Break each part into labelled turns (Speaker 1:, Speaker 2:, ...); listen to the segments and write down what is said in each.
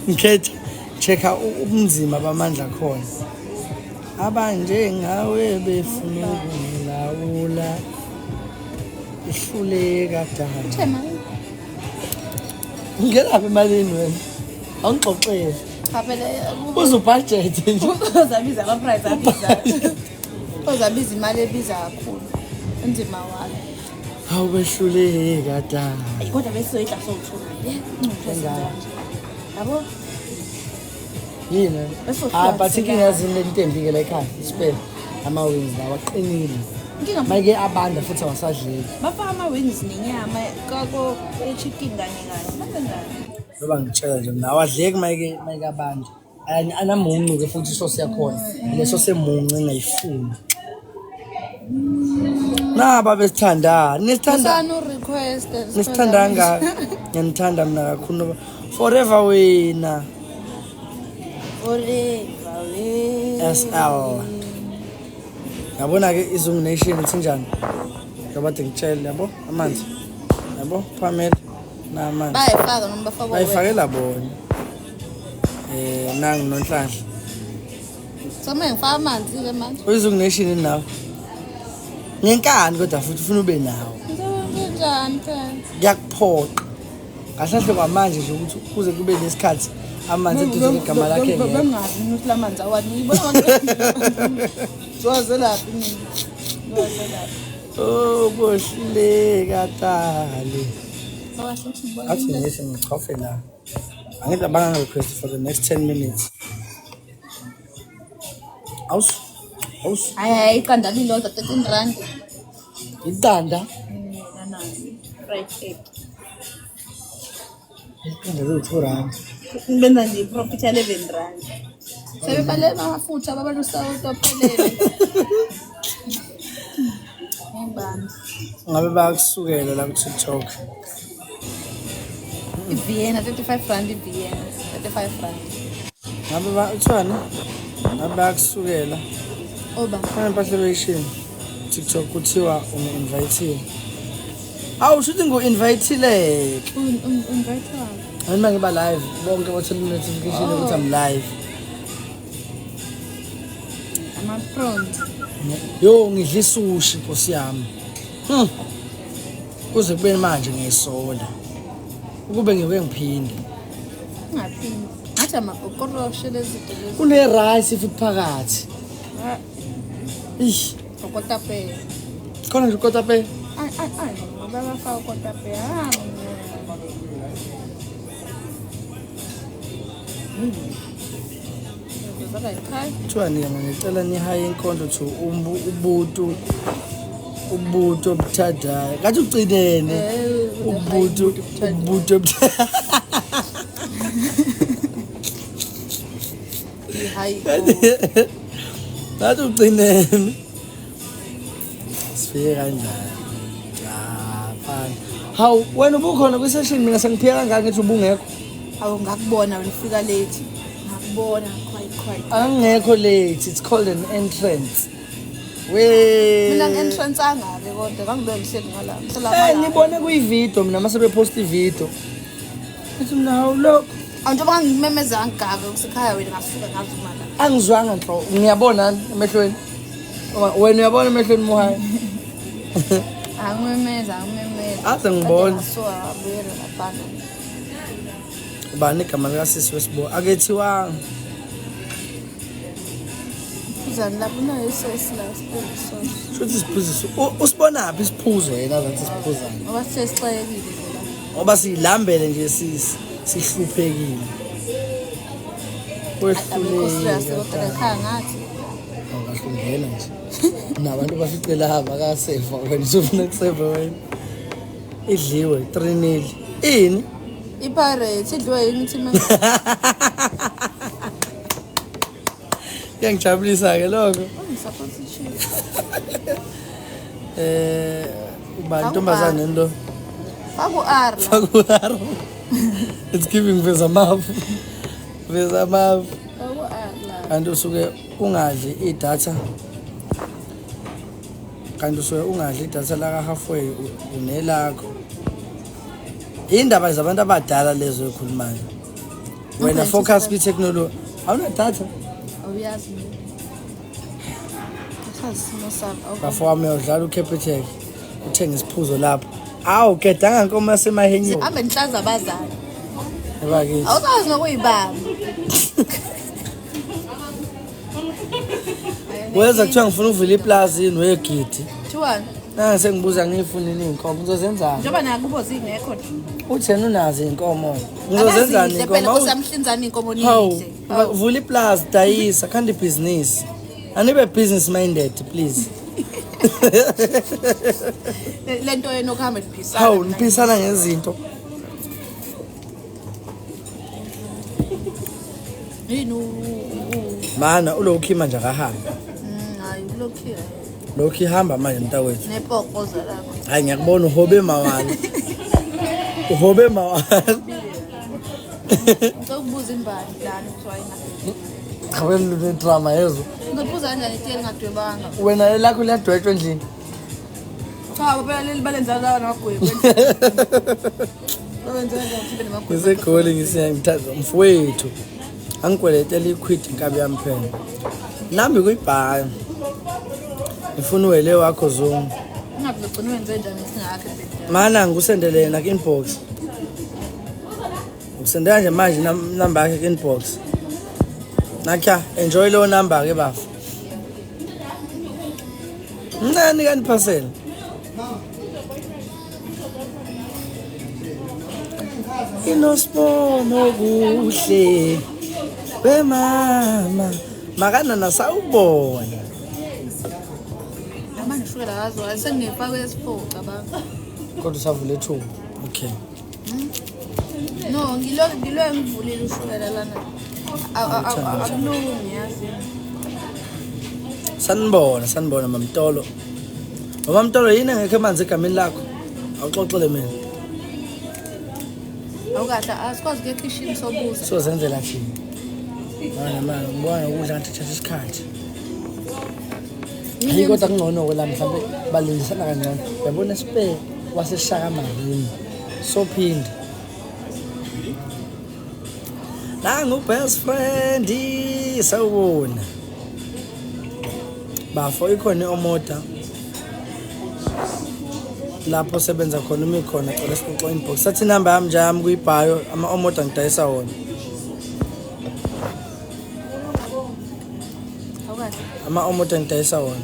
Speaker 1: Ngikhetha check-a ubunzima bamandla khona. Abanjengawe befuna ukungilawula. Ihluleka dala.
Speaker 2: Uthe malini?
Speaker 1: Ungenaphi emalini wena? Awungixoxele.
Speaker 2: Cha phela
Speaker 1: Uzubudget nje.
Speaker 2: Uzabiza ama-price abiza. Uzabiza imali ebiza kakhulu. Unzima wami.
Speaker 1: Hawu behluleka dala.
Speaker 2: Ayi kodwa besizoyidla sowuthula.
Speaker 1: Engaka.
Speaker 2: Yabo?
Speaker 1: Yini?
Speaker 2: Besohlala
Speaker 1: Ah, but inkinga
Speaker 2: sikahle.
Speaker 1: yazini le nto embi ke la ekhaya. Isipele. Ama-wings lawa aqinile.
Speaker 2: Inkinga
Speaker 1: Mayike abanda futhi awasadleki.
Speaker 2: bafaka ama-wings nenyama kako e-chicken kanye kanye. Bazenjani?
Speaker 1: Ngoba ngitshela nje mina awadleki mayike abanda. Anamuncu ke futhi isosi yakhona. Le sosi emuncu engayifuni. Naba besithanda, nisithanda
Speaker 2: Usanu request.
Speaker 1: nisithanda kangaka. Ngiyanithanda mina kakhulu. Forever wena.
Speaker 2: Forever wena.
Speaker 1: SL. Yabona ke iZungu Nation ithi njani? Ngoba de ngitshele yabo amanzi. Yabo Pamela na amanzi.
Speaker 2: Bayifaka noma bafaka
Speaker 1: Bayifakela bona. Nangu noNhlanhla.
Speaker 2: Soma ngifaka amanzi ke manje.
Speaker 1: UyiZungu Nation nawe. Ngenkani kodwa futhi ufuna ube nawo.
Speaker 2: Ngizobe phela?
Speaker 1: Kuyakuphoqa. Kahle kahle kwamanje nje ukuthi kuze kube nesikhathi amanzi eduze kwegama lakhe ngekho.
Speaker 2: Bengazi ukuthi lamanzi awani. Ngibona Ngiwazelaphi mina? Ngiwazelaphi?
Speaker 1: Oh, bohluleka dali. Athi ngithi ngichofe la. Angithi abanga request for the next 10 minutes. Awus. Awus.
Speaker 2: Hayi hayi iqanda lilodwa 13 rand.
Speaker 1: Iqanda.
Speaker 2: Nanazi. Fried egg.
Speaker 1: Iqanda lu 2 rand.
Speaker 2: Benza nje profit ya 11 rand. Sebebale amafutha babalusa utophelele. Ngibambe.
Speaker 1: Ngabe bayakusukela la ku TikTok.
Speaker 2: iVienna 35 rand iVienna 35 rand.
Speaker 1: Ngabe ba uthwani? Ngabe bayakusukela.
Speaker 2: Oba.
Speaker 1: Khona impahla ebeyishini. TikTok kuthiwa ungi-invitile. Awu shuthi ngu-invitile.
Speaker 2: Invite
Speaker 1: Ngani uma ngiba live bonke bathola i-notification ukuthi I'm live.
Speaker 2: Ama-prawns.
Speaker 1: Yo ngidla isushi Nkosi yami. Kuze kube manje ngiyisola. Ukube ngike ngiphinde.
Speaker 2: Ungaphindi. Ngathi amakokoroshe lezi zinto lezi.
Speaker 1: Kune rice futhi phakathi. Ish,
Speaker 2: Ukotapeya.
Speaker 1: khona nje ukotapeya.
Speaker 2: Ay ay ay, bafaka ukotapeya. Ah.
Speaker 1: Kuthiwa nina ngicela nihaye inkondlo to ubuntu ubuntu obuthandayo. Ngathi ucinene. Ubuntu obuthandayo.
Speaker 2: Hayi.
Speaker 1: Ngathi ucinene. Sifike kanjani? Ya, mfana. Hawu wena ubukhona kwi-session mina sengiphika kangaka ngithi ubungekho.
Speaker 2: Awu ngakubona wena ufika late. Ngakubona quite quite.
Speaker 1: Angekho late, it's called an entrance. We.
Speaker 2: Mina ngi-entrance angabe kodwa ngangibe ngihleli ngala. Ngihlala
Speaker 1: Eh
Speaker 2: ngala.
Speaker 1: ngibone kuyi-video mina mase bepost i-video. Ngithi mina hawu lokho
Speaker 2: Awu njengoba ngangimemeza ngigaba kusekhaya wena ngasuka ngazuma la.
Speaker 1: angizwanga nhlo ngiyabona emehlweni. Wena uyabona emehlweni muhayi.
Speaker 2: Angimemeza angimemeza.
Speaker 1: Aze ngibone.
Speaker 2: Ngasuka ngabuyela laphana.
Speaker 1: Ubani igama likasisi wesibo? Akethiwanga.
Speaker 2: Phuzani lapho unayo isosi la siphuze isosi.
Speaker 1: Shuthi siphuzo usibonaphi isiphuzo yena azathi siphuzane.
Speaker 2: Ngoba sesixakekile nje la.
Speaker 1: Ngoba siyilambele nje sihluphekile.
Speaker 2: Abekho serious
Speaker 1: Kwehluleka.
Speaker 2: kodwa ekhaya ngathi.
Speaker 1: Awukahle ungena nje. Nabantu baficela abakasefa wena usufuna kuseva wena. Idliwe 3-0. Ini?
Speaker 2: I-Pirates idliwe yini team?
Speaker 1: Kuyangijabulisa ke lokho.
Speaker 2: Ngisupport i-Chiefs.
Speaker 1: Uba intombazane lo.
Speaker 2: Faka u-R la.
Speaker 1: Faka u-R. It's giving veza mafu. Veza mafu.
Speaker 2: Faka u-R la.
Speaker 1: Kanti usuke ungadli idatha. Kanti usuke ungadli idatha la ka halfway unelakho. Indaba zabantu abadala lezo ekhulumayo. Wena focus kwi-technology. Awunadata?
Speaker 2: Awuyazi mina. Asazi isimo sami.
Speaker 1: Bafo wami uyodlala uCapitec. Uthenge isiphuzo lapho. Awu gedanga nkomo yasemahenyeni.
Speaker 2: Hambe nihlaza abazali.
Speaker 1: Ebakithi.
Speaker 2: Awukwazi nokuyibamba.
Speaker 1: Weza kuthiwa ngifuna ukuvula iplazi yini wegidi.
Speaker 2: Kuthiwani?
Speaker 1: Nange sengibuza ngiyifuna iy'nkomo ngizozenzani?
Speaker 2: Njengoba nakubo zingekho nje.
Speaker 1: Uthi yena unazo iy'nkomo. Ngizozenzani
Speaker 2: Abazidle phela
Speaker 1: iy'nkomo?
Speaker 2: Nkosi yami hlinzani iy'nkomo
Speaker 1: Hawu,
Speaker 2: nidle.
Speaker 1: vula iplazi dayisa, khanda ibhizinisi. Anibe business minded please.
Speaker 2: Le nto yenu okuhamba niphisana.
Speaker 1: Hawu, niphisana ngezinto.
Speaker 2: Yini
Speaker 1: Mana ulokhu manje akahambi.
Speaker 2: Hayi ulokhu
Speaker 1: Lokhu ihamba manje mntakwethu.
Speaker 2: nepokoza lakho.
Speaker 1: Hayi ngiyakubona uhobe mawala. Uhobe mawala.
Speaker 2: Ngicela ukubuza imbali lana kuthiwa yina.
Speaker 1: Cha wena une drama yezo.
Speaker 2: Ngizophuza kanjani itiye lingadwebanga?
Speaker 1: Wena elakho liyadwetshwa endlini.
Speaker 2: Cha phela leli balenza lawa namagwebu. Balenza kanjani namagwebu?
Speaker 1: NgiseGoli ngisiyangithatha mfowethu. Angikweletela iquid inkabi yami phela. Nami kuyibhaya. Ngifuna uwele wakho Zungu.
Speaker 2: Ungabe ugcina wenze njani singakhe phela.
Speaker 1: Mana ngikusendele yena ku-inbox. Ngikusendela nje manje number yakhe ku-inbox. Nakya, enjoy leyo number ke bafo. Mncane kani parcel. Inosbono kuhle. Wemama, makana sawubona.
Speaker 2: Manje ushukela kazo sengifake esi4 cabanga.
Speaker 1: Kodwa usavule thuba. Okay.
Speaker 2: No, ngilo ngilo ngivulile ushukela lana. Akulungi yazi.
Speaker 1: Sanibona, sanibona Mamtolo. Mamtolo yini engekho emanzi egameni lakho? Awuxoxele mina.
Speaker 2: Awukahle asikwazi ukuya ekhishini sobuza.
Speaker 1: Sozenzela thina. Mana mana ngibona ukudla ngathi thatha isikhathi. Hayi kodwa kungcono ke la mhlawumbe balindisana kangcono. Yabona sipe waseshaka marine. Sophinde. Nangu best friend sawubona. Bafo ikhona iomoda lapho sebenza khona uma ikhona cela sixoxe inbox. Sathi inamba yami nje yami kuyibhayo ama omoda ngidayisa wona.
Speaker 2: Awukahle.
Speaker 1: Ama omoda ngidayisa wona.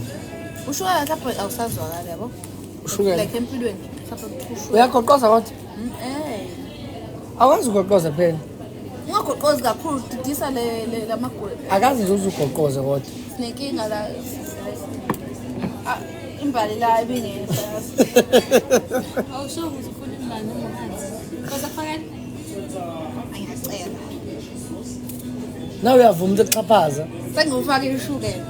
Speaker 2: Ushukela mhlawumbe awusazwakali yabo.
Speaker 1: Ushukela.
Speaker 2: Like empilweni mhlawumbe ushukela.
Speaker 1: Uyagoqoza kodwa?
Speaker 2: Eh.
Speaker 1: Awazi ugoqoza phela.
Speaker 2: Ungagoqozi kakhulu didisa le le lamagwebu.
Speaker 1: Akazi nje uzugoqoza kodwa.
Speaker 2: Sinenkinga la. Ah, imbali la ibingekho.
Speaker 3: Awusho ukuthi ufuna imbali noma uhansi. Kodwa fakani
Speaker 2: Ngiyacela.
Speaker 1: Na uyavuma ukuthi xhaphaza.
Speaker 2: Sengifake ushukela.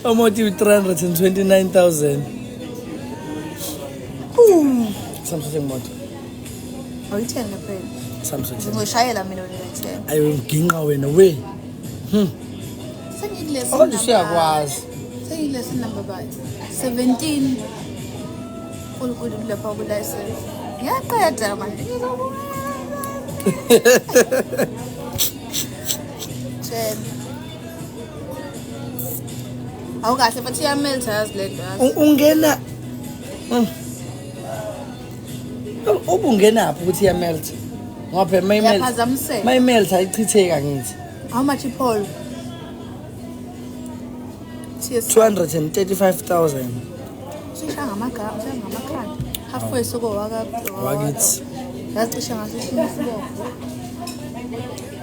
Speaker 1: Omoto iwu-329,000. Samsung imoto.
Speaker 2: Awuyithenge phela.
Speaker 1: Samsung.
Speaker 2: Ngizoshayela mina wena uyayithenga.
Speaker 1: Ayo nginqa wena we.
Speaker 2: Sengikulesi.
Speaker 1: Kodwa usuyakwazi.
Speaker 2: Sengikulesi number bayi. 17. Kulukhulu lapha ku license. Ngiyaqeda manje. Ngizobona. Tshela. Awukahle futhi iyamelta yazi le nto yazi.
Speaker 1: Ungena Ubungenaphi ukuthi iyamelt? Ngoba phela mayimelt.
Speaker 2: Iyaphazamiseka.
Speaker 1: Mayimelt ayichitheka ngithi.
Speaker 2: How much ipholo? TS
Speaker 1: 235,000.
Speaker 2: Sisha ngamagama, sisha ngamakhanda. Halfway soko waka
Speaker 1: Wakithi.
Speaker 2: Yacisha ngaso isimo isibongo.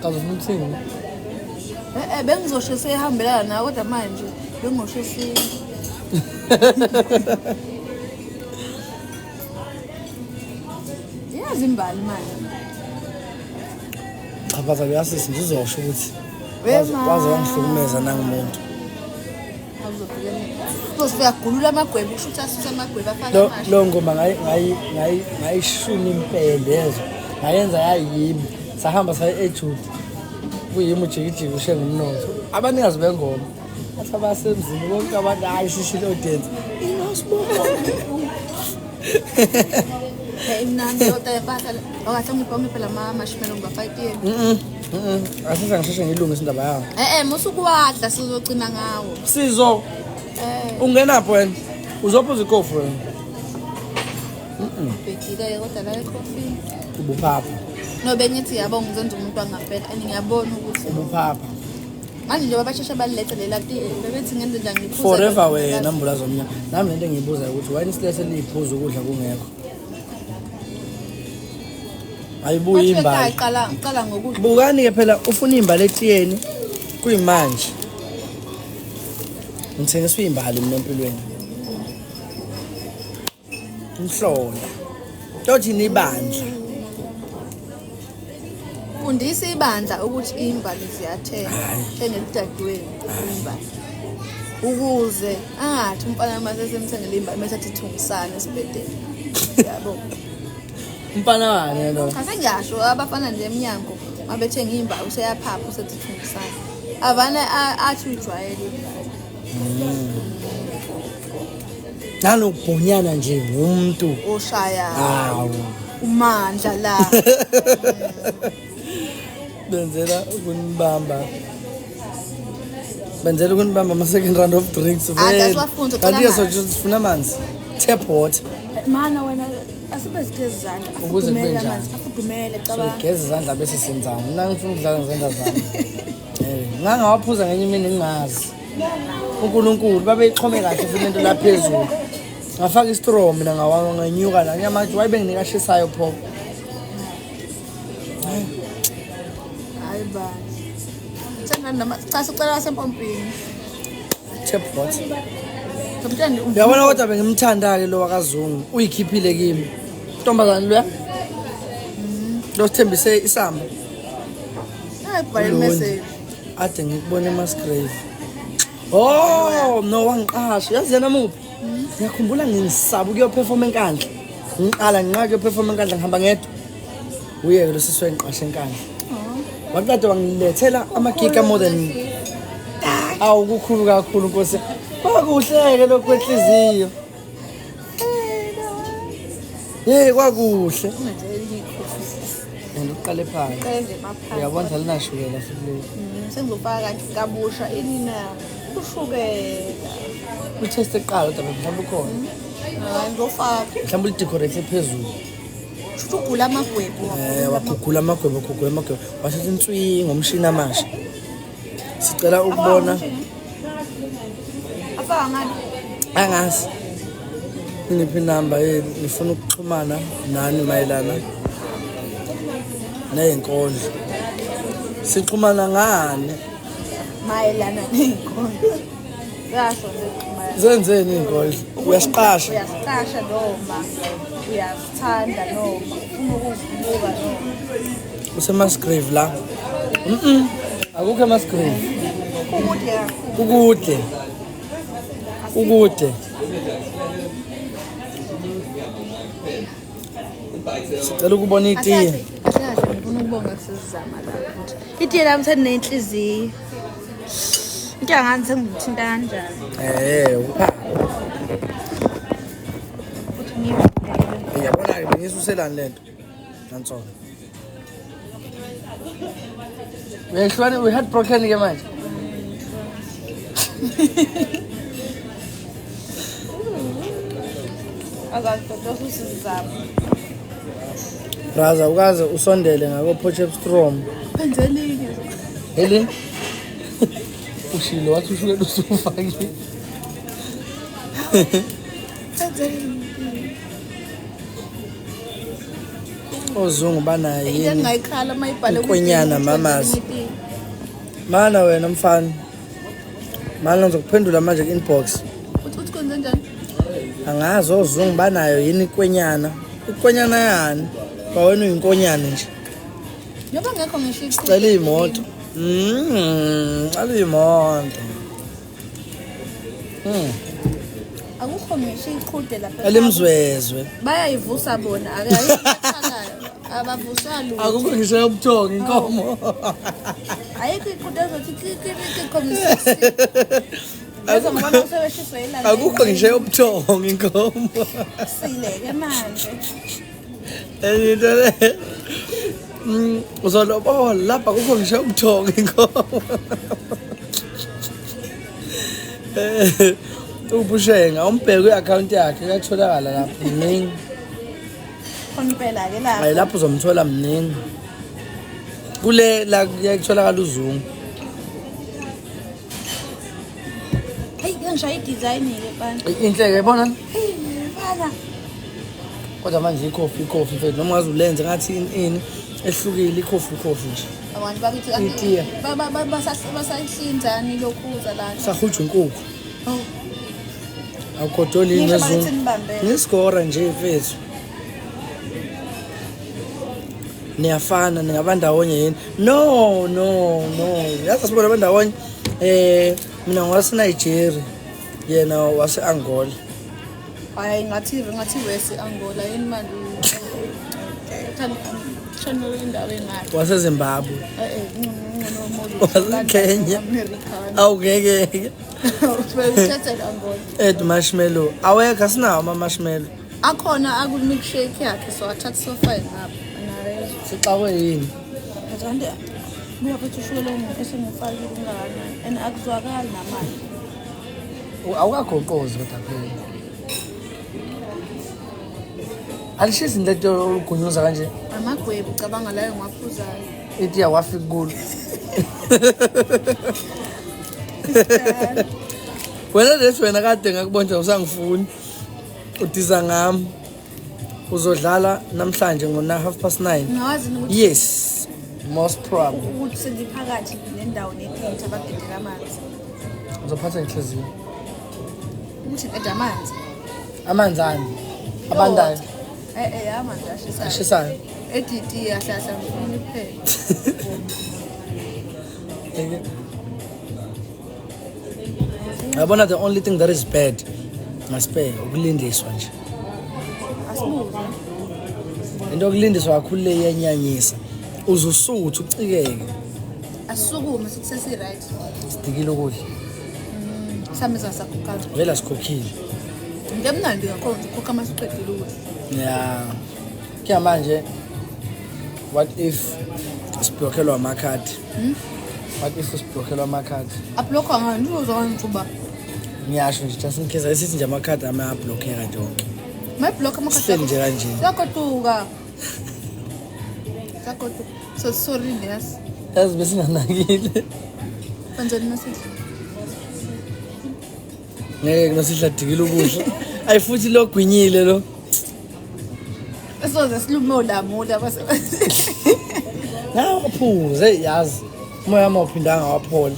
Speaker 1: Kaze ufuna ukuthini?
Speaker 2: Eh eh bengizosho seyihambelana nawe kodwa manje bengosho si Yazi imbali manje.
Speaker 1: Chaphaza luyasisi nje uzosho ukuthi
Speaker 2: Wema.
Speaker 1: waze wangihlukumeza nangumuntu.
Speaker 2: Uzofika gulula amagwebu, kusho ukuthi asuse amagwebu afake
Speaker 1: Lo
Speaker 2: amasha.
Speaker 1: lo ngoma ngayi ngayi ngayi ngayishuna impende yezo. Ngayenza yayimi. Sahamba saya eJude. Kuyimi ujikijiki ushe ngumnotho. Abanikazi bengoma. Athi abasemzini bonke abantu hayi shishile audience. Inosibongo.
Speaker 2: Imnandi kodwa impahla okahle ungiphe ungiphe lama marshmallow ngafakile.
Speaker 1: Mhm. Asiza ngisheshe ngilungise indaba yawo.
Speaker 2: Eh eh musukuwadla sizogcina ngawo.
Speaker 1: Sizo.
Speaker 2: Eh
Speaker 1: Ungenaphi wena? Uzophuza ikofi wena.
Speaker 2: Bhekile kodwa la ecoffee.
Speaker 1: Ubuphapha.
Speaker 2: No bengithi yabo ngizenza umuntu wangampela and ngiyabona ukuthi
Speaker 1: Ubuphapha.
Speaker 2: manje njengoba basheshe baliletha lela tiye bebethi ngenze njani ngiphuze
Speaker 1: Forever wena mbula zomnyama. Nami lento engiyibuzayo ukuthi why nisilethe liphuza ukudla kungekho. Ayibuyi imbali.
Speaker 2: Qala qala ngokudla.
Speaker 1: Bukani ke phela ufuna imbali etiyeni kuyimanje. Ngithengiswa imbali mina empilweni. Umhlola. Tothi nibandla.
Speaker 2: Fundisa ibandla ukuthi imbali ziyathenga. Thengela udadewenu imbali. Ukuze angathi umfana uma sesemthengele imbali mase athi thungisana esibhedlela. Yabo.
Speaker 1: Umfana wani lo?
Speaker 2: Cha sengiyasho abafana nje emnyango mabethenga imbali useyaphapha usethi thungisana. Avane athi ujwayele imbali.
Speaker 1: Nalokubhonyana nje umuntu.
Speaker 2: Oshaya
Speaker 1: Hawu.
Speaker 2: umandla la.
Speaker 1: Benzela ukunibamba. Benzela ukunibamba ama second round of drinks
Speaker 2: Ah,
Speaker 1: vele.
Speaker 2: that's what funa,
Speaker 1: Kanti
Speaker 2: ucela
Speaker 1: ke sifuna amanzi. Tap water.
Speaker 2: Mana wena asibe zigeza izandla.
Speaker 1: Ukuze kube
Speaker 2: Afudumele
Speaker 1: njani?
Speaker 2: amanzi, afudumele cabanga.
Speaker 1: Sigeza izandla bese senzani? Mina ngifuna ukudlala ngezandla zami. Eh, ngangawaphuza ngenye imini ngingazi. uNkulunkulu babeyixhome kahle futhi lento la phezulu. Ngafaka istraw mina ngawa nganyuka la nyama nje wayibenginika ashisayo pho.
Speaker 2: Hayi bani. Sengani noma cha sicela sempompini.
Speaker 1: Tap water.
Speaker 2: Somtshela
Speaker 1: Uyabona kodwa bengimthanda ke lo wakaZungu. Uyikhiphile kimi. Ntombazane loya. Lo sithembise isamba.
Speaker 2: Hayi bhale
Speaker 1: Ulondi.
Speaker 2: message.
Speaker 1: Ade ngikubone eMasgrave. Oh, no wangiqasha. Yazi yena muphi? Ngiyakhumbula ngisaba ukuyoperform eNkandla. Ngiqala nginqa kuyoperform eNkandla ngihamba ngedwa. Uye ke lo sisi wengiqasha eNkandla. Waqeda wangilethela ama-gig more than awu kukhulu kakhulu Nkosi. Kwakuhle ke lokhu kwenhliziyo. Hey kwakuhle.
Speaker 2: Ungenze elinye ikhofi.
Speaker 1: And uqale phansi.
Speaker 2: Qale nje maphansi.
Speaker 1: Uyabona alinashukela futhi leli.
Speaker 2: Sengizofaka kanti kabusha ini na ushukela.
Speaker 1: Utest eqala kodwa mhlawumbe ukhona.
Speaker 2: Hayi ngizofaka.
Speaker 1: Mhlawumbe ulidecorate phezulu.
Speaker 2: Shuthi ugula amagwebu.
Speaker 1: Eh wagugula amagwebo, wagugula amagwebo. Wathatha inswingi ngomshini amasha. Sicela ukubona
Speaker 2: Afaka ngani?
Speaker 1: angazi. Ngiphi inamba yenu ngifuna ukuxhumana nani mayelana nezinkondlo. Sixhumana ngani?
Speaker 2: Mayelana ney'nkondlo. Uyasho nje mayelana.
Speaker 1: Zenzeni izinkondlo? Uyasiqasha.
Speaker 2: Uyasiqasha noma uyasithanda noma ufuna ukuzibuka noma.
Speaker 1: Usemasgrave la. Mhm. Akukho emasgrave.
Speaker 2: Kukude kakhulu.
Speaker 1: Kukude. Kukude. Sicela ukubona itiye.
Speaker 2: Kahle kahle ngifuna ukubonga kusizama la futhi. Itiye lami selinenhliziyo. Into angani sengimthinta kanjani?
Speaker 1: Eh, upha.
Speaker 2: Futhi ngiyivulele.
Speaker 1: Uyabona ke bengisuselani lento. Nanso. Uyahlwana we heartbroken ke manje.
Speaker 2: Akazi usizama.
Speaker 1: Braza ukaze usondele ngako Potchefstroom.
Speaker 2: Benze elinye.
Speaker 1: Heli. Ushilo wathi ushukela usufakile.
Speaker 2: Benze elinye.
Speaker 1: Ozungu banayo
Speaker 2: Into
Speaker 1: yini?
Speaker 2: engingayikhala uma ibhale
Speaker 1: Inkwenyana, mamazi. Mana wena mfana. Mana ngizokuphendula manje ku-inbox.
Speaker 2: Uthi uthi kwenze njani?
Speaker 1: Angazi ozungu banayo yini ikwenyana. Ikwenyana yani? Kwa wena uyinkonyane nje.
Speaker 2: Njengoba ngekho ngisho iqhude.
Speaker 1: Cela iy'moto. Cela iy'moto.
Speaker 2: Akukho ngisho iqhude lapha.
Speaker 1: Elimzwezwe.
Speaker 2: Bayayivusa bona akayikhathalayo. Abavuswa lutho.
Speaker 1: Akukho ngisho yobuthongo inkomo.
Speaker 2: Ayikho iqhude ezothi kikiriki khomisisi. Bese ngibona usebeshiswa ilanga.
Speaker 1: Akukho ngisho yobuthongo inkomo.
Speaker 2: Sile ke manje.
Speaker 1: Enye into le. Uzolobola lapha kukho ngisho ubuthongo inkomo. Ubushenga umbheke kwi-akhawunti yakhe uyatholakala lapho mningi.
Speaker 2: Khona impela-ke lapho.
Speaker 1: Hayi lapho uzomthola mningi. Kule la kuyatholakala uZungu.
Speaker 2: Heyi, ke ngishaya i-design-ke mfana.
Speaker 1: Inhle ke bona.
Speaker 2: Heyi, mfana.
Speaker 1: Kodwa manje ikhofi ikhofi mfethu noma ungaze ulenze ngathi ini ini ehlukile ikhofi ikhofi nje.
Speaker 2: Abantu bakithi
Speaker 1: Itiye.
Speaker 2: basahlinzani lokhuza lana.
Speaker 1: Sahujwa inkukhu.
Speaker 2: Oh.
Speaker 1: Awugodoli
Speaker 2: Ngisho
Speaker 1: nezungu.
Speaker 2: bakithi nibambele.
Speaker 1: Nisigora nje mfethu. Niyafana ningabandawonye yini? No, no, no. Yazi sibona abandawonye. Mina ngwase Nigeria. Yena wase Angola.
Speaker 2: Hayi ngathi wesi Angola yini manje. Thanda shano indawo engaka.
Speaker 1: Wase Zimbabwe.
Speaker 2: Eh
Speaker 1: Wase Kenya.
Speaker 2: America.
Speaker 1: Awungeke.
Speaker 2: Uthathe Angola.
Speaker 1: Ed marshmallow. Awekho asinawo ama marshmallow.
Speaker 2: Akhona aku milkshake yakhe so athathe so fine ngapha. Naye.
Speaker 1: Sixakwe yini?
Speaker 2: Kanti buka futhi ushukela esengufakile ungakanani and akuzwakali namanje.
Speaker 1: Awukagoqozi kodwa phela. Alishisi lento olugunyuza kanje.
Speaker 2: Amagwebu cabanga layo ngiwaphuzayo.
Speaker 1: Ithi awafika kulo. Wena lethi wena kade ngakubonja usangifuni. Udiza ngami. Uzodlala namhlanje ngo 9:30.
Speaker 2: Ngawazi ukuthi
Speaker 1: Yes. Most probably.
Speaker 2: ukuthi sengiphakathi nendawo nethinta abagedela amanzi.
Speaker 1: Uzophatha inhliziyo.
Speaker 2: Ukuthi ngeda amanzi.
Speaker 1: Amanzi ani? Abandayo.
Speaker 2: Amanzi ashisayo.
Speaker 1: Ashisayo.
Speaker 2: Editi ahlahla ngifuna kuphela.
Speaker 1: Yabona the only thing that is bad ngasiphe ukulindiswa nje.
Speaker 2: Asibuze.
Speaker 1: Into yokulindiswa kakhulu le iyenyanyisa. Uzusuthu ucikeke.
Speaker 2: Asisukume sithi sesi right.
Speaker 1: Sidikile ukudla.
Speaker 2: Sami sasakhokha.
Speaker 1: Vele asikhokhile.
Speaker 2: Into emnandi kakhulu nje ukhokha uma siqedile ukudla.
Speaker 1: Yeah. Kya manje what if siblockelwa amakhadi? What if siblockelwa amakhadi?
Speaker 2: Ablokha ngani uzwa ngithuba.
Speaker 1: Ngiyasho nje just in case ayisithi nje amakhadi ami ayablockeka nje wonke.
Speaker 2: My block amakhadi.
Speaker 1: Sihleli nje kanje.
Speaker 2: Siyagoduka. Siyagoduka. So sorry yes.
Speaker 1: Yazi besinganakile.
Speaker 2: Kanjani masihle?
Speaker 1: Ngeke kunosidla dikile ukudla. Ayi futhi lo gwinyile lo.
Speaker 2: Soze silume olamula base.
Speaker 1: Ngawaphuze yazi. Umoya wami awuphindanga waphola.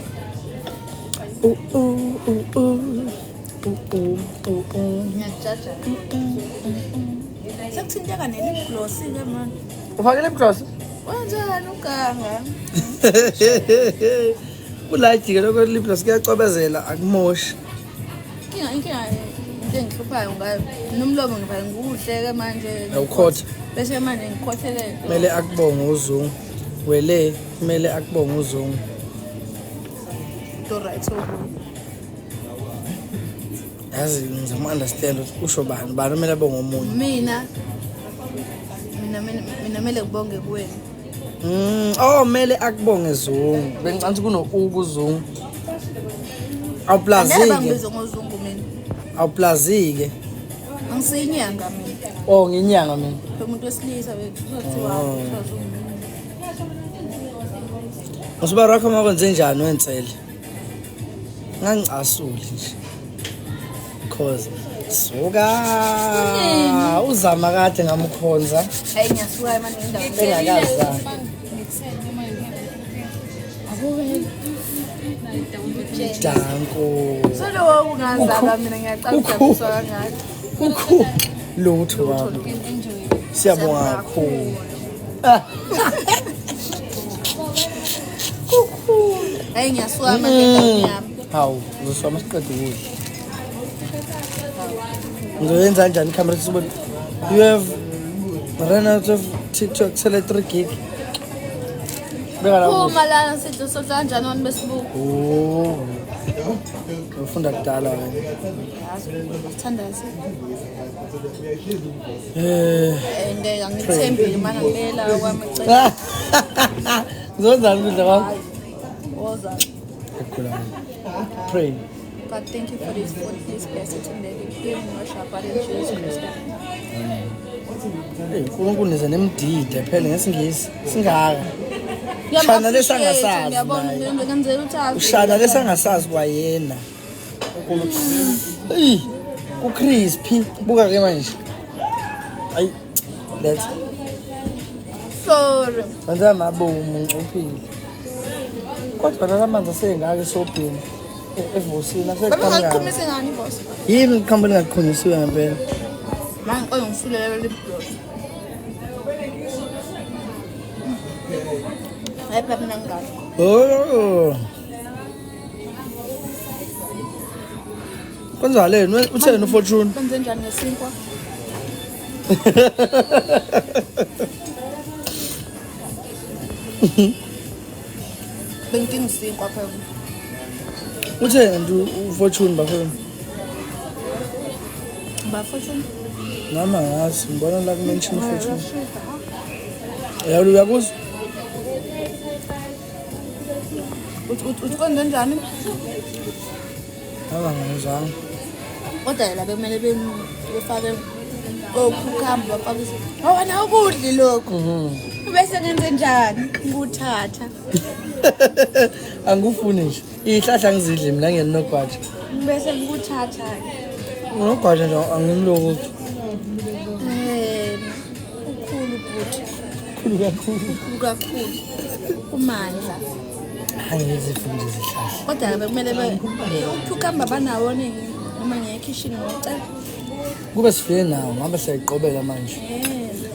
Speaker 1: U u u u u u u u.
Speaker 2: Ngiyajaja. Sekuthinteka ne-lip gloss ke manje.
Speaker 1: Ufake lip gloss?
Speaker 2: Wenzani uganga?
Speaker 1: Kulayijike lokho lip gloss kuyacwebezela akumoshi.
Speaker 2: Inkinga into engihluphayo ngayo nomlomo ngivaye ngikuhle ke manje.
Speaker 1: Awukhotha.
Speaker 2: Bese manje ngikhothele.
Speaker 1: Kumele akubonge uZungu. Wele kumele akubonge uZungu.
Speaker 2: To right oku.
Speaker 1: Yazi ngizama understand ukuthi usho bani bani kumele abonge omunye.
Speaker 2: Mina mele kubonge kuwena.
Speaker 1: Oh mele akubonge Zungu. Bengicansi kuno U kuZungu.
Speaker 2: Angeke
Speaker 1: Awuplazike.
Speaker 2: bangibize ngoZungu mina.
Speaker 1: Awuplazike.
Speaker 2: Angisiyinyanga mina.
Speaker 1: Oh nginyanga mina.
Speaker 2: Lo muntu wesilisa wethu uzothiwa Zungu.
Speaker 1: Usuba rakho makwenze njani wensele? Ngangicasuli nje. Cause suka uzama kade ngamkhonza
Speaker 2: Hayi ngiyasuka manje ngendawo.
Speaker 1: engakazani. Danko.
Speaker 2: Solo ungazalwa mina ngiyacala ukujabulisa kangaka.
Speaker 1: Ukhu lutho baba. Siyabonga kakhulu.
Speaker 2: Hayi ngiyasuka manje endaweni yami.
Speaker 1: Hawu, uzoswama siqede ukudla. Ngizoyenza kanjani ikhamera sibone? You have run out of TikTok sele 3 gig. Beka la.
Speaker 2: Phuma lana sidlo sodla kanjani abantu besibuka.
Speaker 1: Oh. Ufunda kudala wena.
Speaker 2: Yazi, sithandaze.
Speaker 1: Eh.
Speaker 2: Ngeke angithembile mana ngibela kwami cela.
Speaker 1: Ngizonzani ukudla kwakho?
Speaker 2: Woza.
Speaker 1: Ngiyagula mina. Pray.
Speaker 2: God, thank you for this food. Please bless it and let it heal and wash our body in Jesus Christ. Amen.
Speaker 1: Hey, uNkulunkulu nize nemdide phela ngesingisi. Singaka. Ushana lesangasazi
Speaker 2: Ngiyabona
Speaker 1: naye.
Speaker 2: ngenzela ukuthi azi.
Speaker 1: Ushana lesangasazi kwayena. Eyi, ku-crispy. Buka ke manje. Ayi, let's.
Speaker 2: Sorry.
Speaker 1: Wenza amabomu ngcuphile. Kodwa la manzi asengaka esobheni. Evosini
Speaker 2: Baba
Speaker 1: aseqhamuka.
Speaker 2: ngaqhumisa ngani boss?
Speaker 1: Yini iqhambu lingaqhunyisiwe ngempela?
Speaker 2: Manje qoye ngisulele lip gloss. Hayi phela mina ngingazi.
Speaker 1: Oh. Kwenzakaleni? Utheni uFortune?
Speaker 2: Benze njani ngesinkwa? Bengidinga isinkwa phela.
Speaker 1: Utheni nje uFortune bafowethu?
Speaker 2: Ba Fortune.
Speaker 1: Nami angazi, ngibona la ku-mention uFortune. Uyawula uyakuzwa?
Speaker 2: Uthi uthi uthi kwenze njani?
Speaker 1: Nami angizwanga.
Speaker 2: Kodwa la bekumele befake okhukhamba bafake Oh wena ukudli lokho. Bese ngenze njani? Ngikuthatha.
Speaker 1: Angikufuni nje. Ihlahla ngizidle mina nginogwaja.
Speaker 2: Bese ngikuthatha.
Speaker 1: Unogwaja nje angimlokothi.
Speaker 2: Eh ukhulu bhuti.
Speaker 1: Khulu kakhulu.
Speaker 2: Ukhulu kakhulu. Umandla.
Speaker 1: Angizifuni nje izihlahla.
Speaker 2: Kodwa bekumele be ucucumber banawo nini noma ngiye ekhishini ngocela.
Speaker 1: Kube sifike nawo ngabe siyayiqobela manje.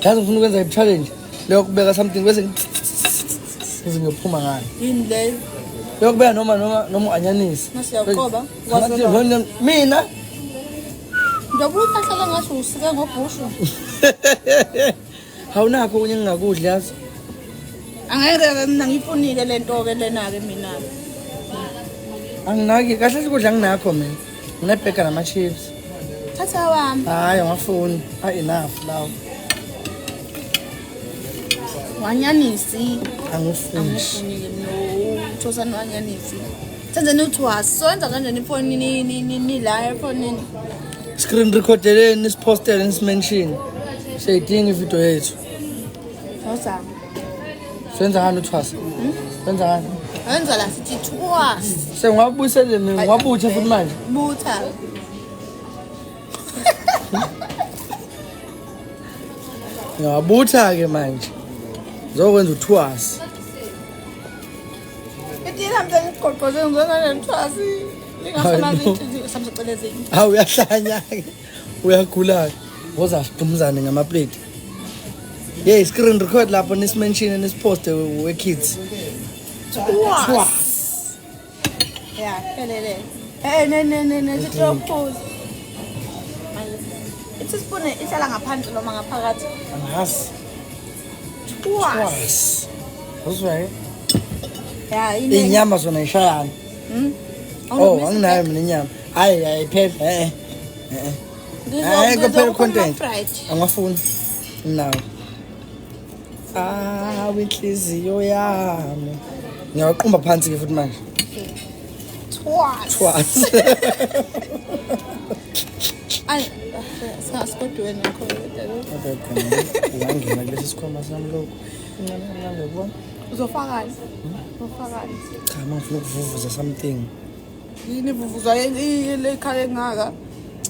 Speaker 1: Yazi ngifuna ukwenza i-challenge leyo kubeka something bese ngize ngiyophuma ngayo.
Speaker 2: Yini leyo?
Speaker 1: Leyo kubeka noma noma noma u-anyanisi.
Speaker 2: Mase uyaqoba,
Speaker 1: Ngathi, Mina
Speaker 2: Njengoba uhlala ngathi usike ngobhushu.
Speaker 1: awunakho okunye engingakudli yazi.
Speaker 2: Angeke mina ngiyifunile lento ke lena ke mina.
Speaker 1: Anginaki kahle kahle ukudla anginakho mina. Nginebhega nama-chips.
Speaker 2: Thatha wami.
Speaker 1: Hayi angafuni. Ah enough lawo.
Speaker 2: Wanyanisi.
Speaker 1: Angifuni.
Speaker 2: Angifunile mina uthosana wanyanisi. Senzeni uthwasa. Soyenza kanjani ifoni ni ni ni ni la efonini.
Speaker 1: Screen recordeleni nisipostele nisimention. Siyayidinga ividiyo yethu.
Speaker 2: Thosa.
Speaker 1: Senza ngani uthwasa? Senza ngani?
Speaker 2: Yenza la sithi thwasa.
Speaker 1: Sengwabuyisele mina ngiwabuthe futhi manje.
Speaker 2: Butha.
Speaker 1: Ngiyawabutha ke manje. Ngizokwenza uthwasa.
Speaker 2: Ithi namhlanje ngigoqoze ngizona lethwasi. Lingasona
Speaker 1: Hayi bo.
Speaker 2: inhliziyo samsacela ezinye.
Speaker 1: Hawu uyahlanya ke. Uyagula ke. Woza siqhumuzane ngamaplate. Hey, screen record lapho nisimention nisiposte we kids.
Speaker 2: Thwasa. Ya, phelele. Eh ne ne ne ne sithi ukuphuza. Ithi spoon ihlala ngaphandle noma ngaphakathi.
Speaker 1: Angazi.
Speaker 2: Thwasa.
Speaker 1: Thwasa. Uzwa ke?
Speaker 2: Ya, ine.
Speaker 1: Inyama zona ishayana. Oh, anginayo mina inyama. Hayi, ayiphela. Eh. Eh. Hayi, kuphela content. Angafuni. Nginawo. Ah, inhliziyo yami. Ngiyaqumba phansi ke futhi manje.
Speaker 2: Thwasa.
Speaker 1: Thwasa.
Speaker 2: Ay, singasikodiwe nakho.
Speaker 1: Okay, khona. Ungangena kulesi sikhwama sami lokhu. Incane kancane uyabona?
Speaker 2: Uzofakani? Uzofakani?
Speaker 1: Cha, uma ngifuna ukuvuvuza something.
Speaker 2: Yini ivuvuzwa le ikhala engaka?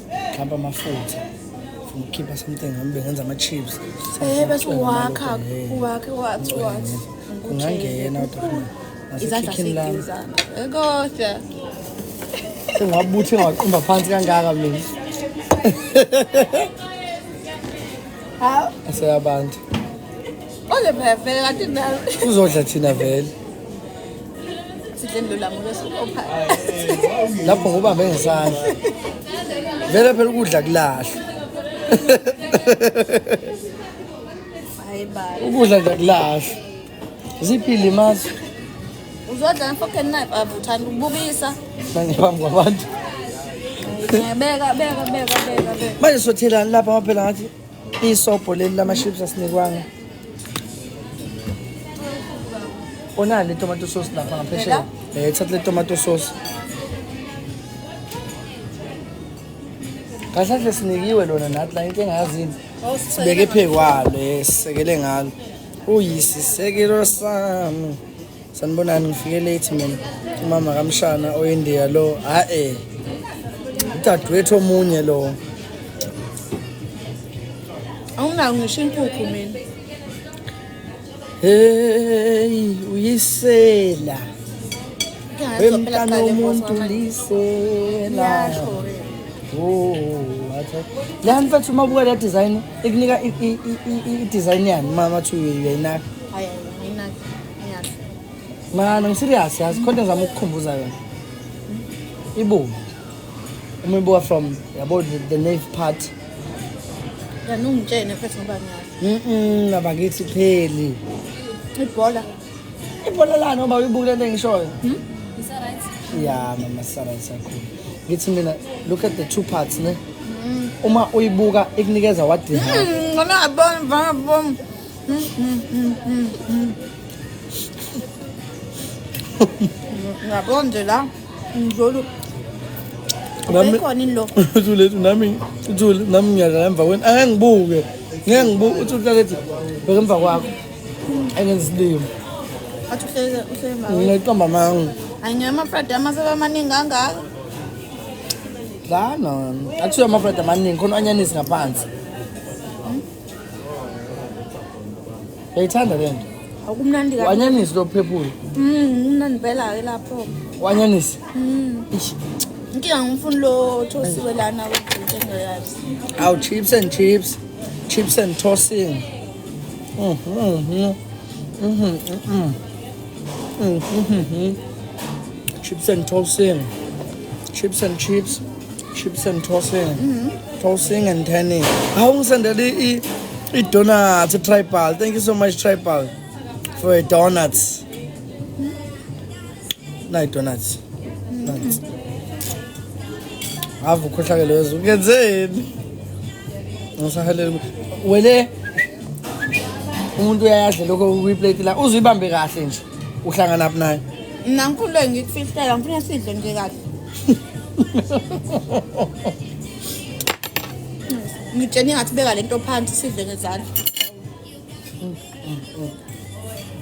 Speaker 1: Mhlawumbe amafutha. Ngifuna ukukhipha something ngibe ngenza ama-chips.
Speaker 2: Eh bese uwakha, uwakhe wathi wathi.
Speaker 1: Kungangena kodwa
Speaker 2: Izandla
Speaker 1: nasekhikhini lami.
Speaker 2: sigezana. Kodwa
Speaker 1: Sengwabuthe ngwaqumba phansi kangaka mina.
Speaker 2: hawu
Speaker 1: Aseyabantu.
Speaker 2: ole phela vele kanti nawe
Speaker 1: Uzodla thina vele.
Speaker 2: sidle ndolamu bese opha.
Speaker 1: Lapho ngubambe ngesandla. Vele phela ukudla kulahlwa.
Speaker 2: Hayi baba.
Speaker 1: Ukudla nje kulahlwa. Ziphi ilimazo?
Speaker 2: Uzodla nge-fork and knife avuthanda ukubukisa.
Speaker 1: Manje phambi kwabantu.
Speaker 2: Beka beka beka beka beka.
Speaker 1: Manje sothelani lapha ngoba phela ngathi isobho leli lama-chips asinikwanga. Onalo le tomato sauce lapha ngaphesheya. Eh thatha le tomato sauce. Kahle kahle sinikiwe lona nathi la into engayazini. Sibeke phekwalo eh sisekele ngalo. Uyisisekelo sami. Sanibonani ngifike late mina. Umama kamshana oyiNdiya lo ha eh. Udadewethu omunye lo.
Speaker 2: Awunayo ngisho inkukhu mina.
Speaker 1: Hey uyisela. Wemntana womuntu lisela. Oh, wathi. La mfethu uma ubuka le design ikunika i-design yani mama thi uyayinaka.
Speaker 2: Hayi ayinaki. Ngiyasho.
Speaker 1: Mana ngiserious yazi khona ngizama ukukukhumbuza yona. Ibomvu. Uma ibuka from yabo the nave part.
Speaker 2: Kanti ungitshene futhi ngoba ngiyazi.
Speaker 1: Abakithi pheli.
Speaker 2: Ibhola.
Speaker 1: Ibhola lani ngoba uyibuka lento engishoyo.
Speaker 3: Is that right?
Speaker 1: Ya mama sara sakhulu. Ngithi mina look at the two parts ne. Uma uyibuka ikunikeza what the hell.
Speaker 2: Ngona abona bom. Ngiyabona nje la. Ngizolu.
Speaker 1: Nami
Speaker 2: Bekhona ini lo.
Speaker 1: uthule ethi nami uthule nami ngiyadlala emva kwenu. Angeke ngibuke. Ngeke ngibuke uthule uhlale ethi bheka emva kwakho. Engenza isilimo.
Speaker 2: Athi uhleze uhleze mawe.
Speaker 1: Ngiqamba amanga.
Speaker 2: Ayingema Friday amasebe amaningi kangaka.
Speaker 1: Dlana. Akusiyo ama-fried amaningi khona anyanisi ngaphansi. Uyayithanda le nto?
Speaker 2: Akumnandi kabi.
Speaker 1: Uanyanisi lo phephula.
Speaker 2: Kumnandi phela ke lapho.
Speaker 1: Uanyanisi. Ish.
Speaker 2: Inkinga ngifuna lo thosiwe lana into engayazi.
Speaker 1: Aw chips and chips. Chips and tossing. Mhm. Mhm. Mhm. Mhm. Chips and tossing. Chips and chips. Chips and tossing. Tossing and turning. Hawu ngisendele i i donuts tribal. Thank you so much tribal for a donuts. Nayi donuts. Nuts. Ave ukhohlakele wezwe. Ungenzeni? Ngisahalele wele umuntu uyayadla lokho kuyiplate la uzuyibambe kahle nje uhlangana phi naye
Speaker 2: Mina ngifuna ngikufihlela, ngifuna sidle nje kahle. Ngitshene ngathi beka lento phansi sidle ngezandla.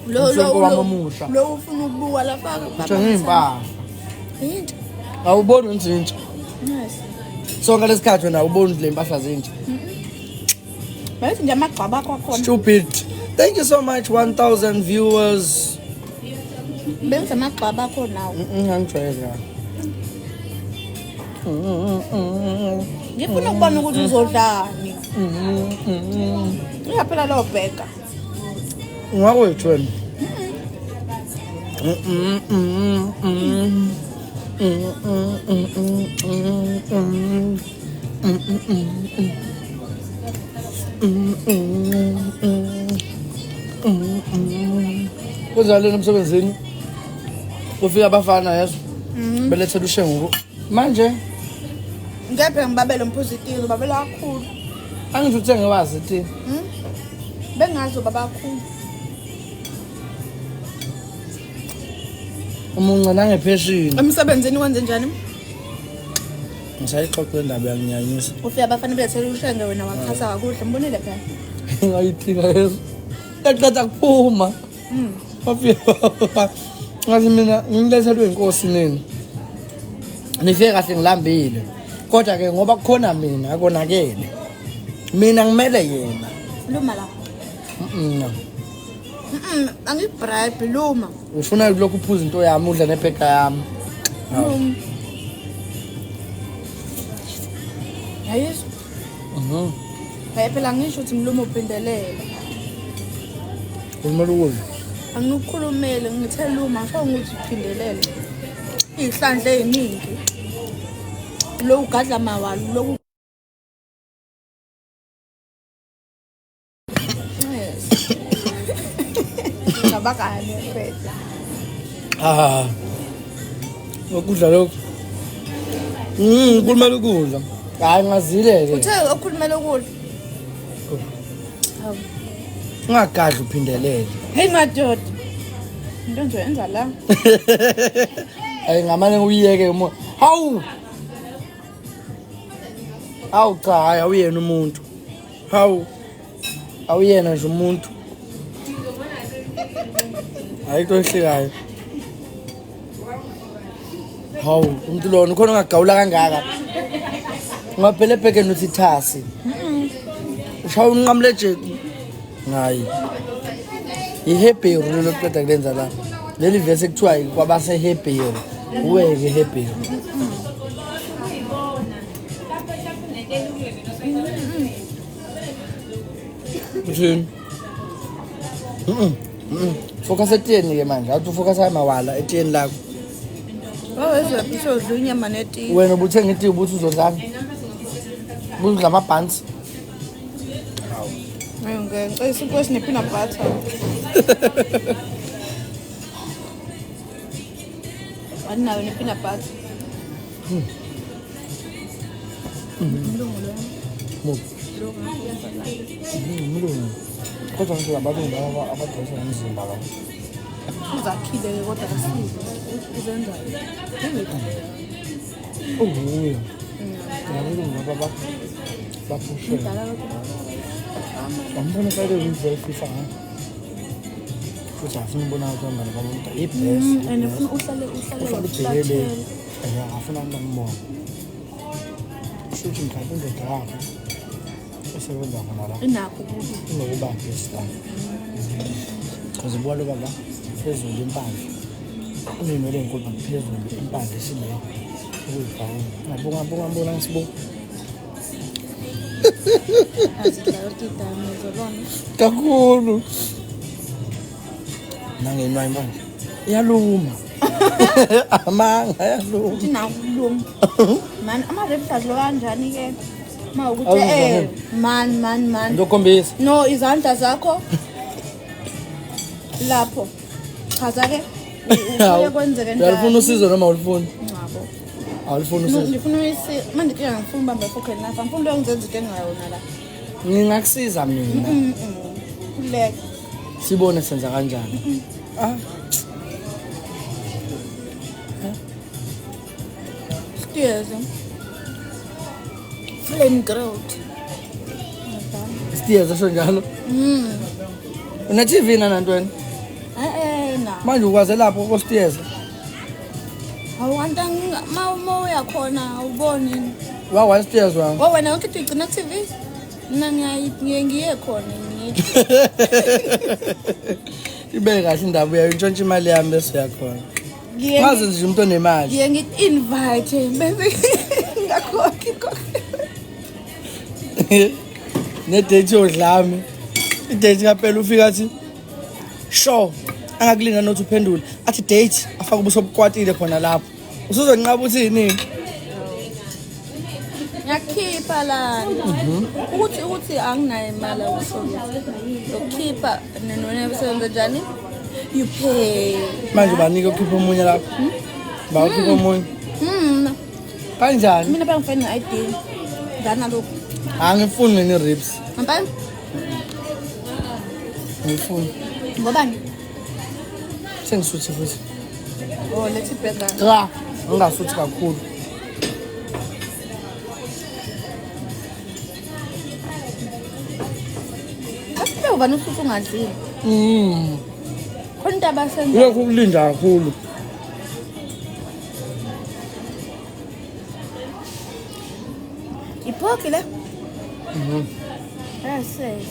Speaker 2: Lo lo
Speaker 1: Umsonko wami
Speaker 2: lo
Speaker 1: omusha.
Speaker 2: lo ufuna ukubuka lapha.
Speaker 1: Uthenga iy'mpahla
Speaker 2: Yinto.
Speaker 1: awuboni wenzintsha
Speaker 2: Yes.
Speaker 1: sonke lesikhathi wena awuboni ukuthi le mpahla zintsha
Speaker 2: Bayithi nje amagcaba akho akhona.
Speaker 1: stupid thank you so much 1000 viewers
Speaker 2: Benza amagcaba akho nawo.
Speaker 1: Angijwayele kahle.
Speaker 2: Ngifuna ukubona ukuthi uzodlani. Uyaphela lo bheka.
Speaker 1: Ungakwethu wena. Kunjalo emsebenzini kufika abafana yeso belethela ushenguku manje
Speaker 2: Ngephe ngibabele umphuzo itiye ngibabela kakhulu.
Speaker 1: angisho ukuthi ngiwazi iti
Speaker 2: Bengazi ubaba kakhulu.
Speaker 1: umunca nangepheshini
Speaker 2: Emsebenzini wenze njani?
Speaker 1: ngisayixoxa le ndaba yanginyanyisa
Speaker 2: Ufika abafana belethela ushenge wena wachasa kakuhle mbonile phela.
Speaker 1: ngayithinga yeso yaqeda kuphuma bafika ngathi mina ngilethelwe inkosi nini nifike kahle ngilambile kodwa ke ngoba kukhona mina akonakele mina ngimele yena
Speaker 2: Luma la.
Speaker 1: Mm-mm.
Speaker 2: Angibribe luma.
Speaker 1: Ufuna lokhu uphuza into yami udla nebhega yami.
Speaker 2: Luma. Yayizwa. Hayi phela ngisho ukuthi mlumo uphindelela.
Speaker 1: Kumele ukudla.
Speaker 2: Angikukhulumeli ngithe luma ngisho ukuthi uphindelele. Iy'hlandla ey'ningi. Lo ugadla mawalo lo Yes. Ngabakane phela.
Speaker 1: Ah. Ukudla lokhu. Kulumela ukudla. Hayi ngazile ke.
Speaker 2: Uthe okhulumela ukudla. Hawu.
Speaker 1: Ungagadli uphindelele.
Speaker 2: Hey madoda. Into nje yenza la.
Speaker 1: Hayi ngamane uyiyeke umo. Hawu. Hawu cha hayi awuyena umuntu. Hawu. Awuyena nje umuntu. Ayikho ehlekayo. Hawu, umuntu lona ukhona ongagawula kangaka. Ungaphela ebhekeni uthi thasi. Ushaya unqamule jequ. Hayi. IHebheru lelo qeda kulenza la. Leli verse kuthiwa kwabaseHebheru. Uweke eHebheru. Uthini? Focus etiyeni ke manje. Awuthi ufocus mawala etiyeni lakho.
Speaker 2: Wawezwa usodla inyama netiye.
Speaker 1: Wena ubuthenga itiye ubuthi uzodlani? Ubudla amabhansi.
Speaker 2: Hayi ngeke ngicela isinkwa esine-peanut butter. Andinayo ne-peanut butter. Umlungu lo.
Speaker 1: Muphi? Umlungu. Kodwa nje abalungu laba abadayisa ngomzimba la.
Speaker 2: Uzakhile-ke kodwa kasizi. Uzenzayo.
Speaker 1: Uwuye. Abalungu laba baphushela.
Speaker 2: Mdala kodwa.
Speaker 1: Wambona fayile indlela efisa ngayo. Futhi afuna ukubona ukuthi abangani bamuntu i-best.
Speaker 2: And ufuna uhlale uhlale
Speaker 1: Uhlale ubhekele. Afuna abantu bambone. Kusho ukuthi mhlawumbe indoda yakhe esebenza khona la
Speaker 2: Inakho ukuthi
Speaker 1: inokuba best la. Because ubuka lo baba phezulu impandla. Unenwele enkulu but phezulu impandla esile. Ukuyibhaka. Ngabonga ngabonga ngabona ngisibuka.
Speaker 2: azidlala idami uzobona.
Speaker 1: Kakhulu. Nangenwa impandla. Iyaluma. Amanga iyaluma.
Speaker 2: Uthi nawo ukuluma. Man ama-ribs adliwa kanjani-ke? Ma ukuthi
Speaker 1: Awuzwa
Speaker 2: eh
Speaker 1: yini?
Speaker 2: man man man.
Speaker 1: Ngizokhombisa.
Speaker 2: No izandla zakho lapho. Chaza ke. Uye kwenzeke njani?
Speaker 1: Uyalufuna usizo noma awulufuni?
Speaker 2: Ngabo.
Speaker 1: Awulufuni
Speaker 2: No,
Speaker 1: usizo.
Speaker 2: ngifuna uyisi manje ke ngifuna ubambe fork and knife. Angifuni lo ngizenza into engayona la.
Speaker 1: Ngingakusiza mina.
Speaker 2: Kuleka.
Speaker 1: Sibone senza kanjani. Ah,
Speaker 2: Steers. Flame grilled.
Speaker 1: Steers asho njalo. Une TV na nanto wena?
Speaker 2: Eh eh na.
Speaker 1: Manje ukwaze lapho ko Steers.
Speaker 2: Awanta ma uma uyakhona awuboni.
Speaker 1: Wa wa Steers wa.
Speaker 2: Wa wena yonke into igcina TV. Mina ngiye ngiye khona ngiye.
Speaker 1: Ibe kahle indaba uyayintshontsha imali yami bese uyakhona.
Speaker 2: Ngiye
Speaker 1: Ngazi nje umuntu onemali.
Speaker 2: ngiye ngi-invite bese ngakhokhi khokhi.
Speaker 1: Ne date yodlame. I-date kaphela ufika athi sure angakulinda nothi uphendule athi date afake ubuso obukwatile khona lapho. Usuzonqaba uthini?
Speaker 2: Ngiyakhipha lana. Ukuthi anginayo imali yokuhlolisa. Yokukhipha nona besebenza njani? You pay.
Speaker 1: Manje banike ukhipha omunye lapho. Ba ukhipha omunye. Kanjani?
Speaker 2: Mina bangifuna ne-ID. Ngana lokhu.
Speaker 1: Angifuni mina i-ribs.
Speaker 2: Ngempela
Speaker 1: Ngifuni.
Speaker 2: ngobani?
Speaker 1: Sengisuthi futhi.
Speaker 2: Oh, let's burger.
Speaker 1: Cha, ngingasuthi kakhulu.
Speaker 2: Asibe ubani usuthi ungadlile. Khona into abasenza.
Speaker 1: Lokhu kulinda kakhulu.
Speaker 2: Ipoki le? Yes, yes.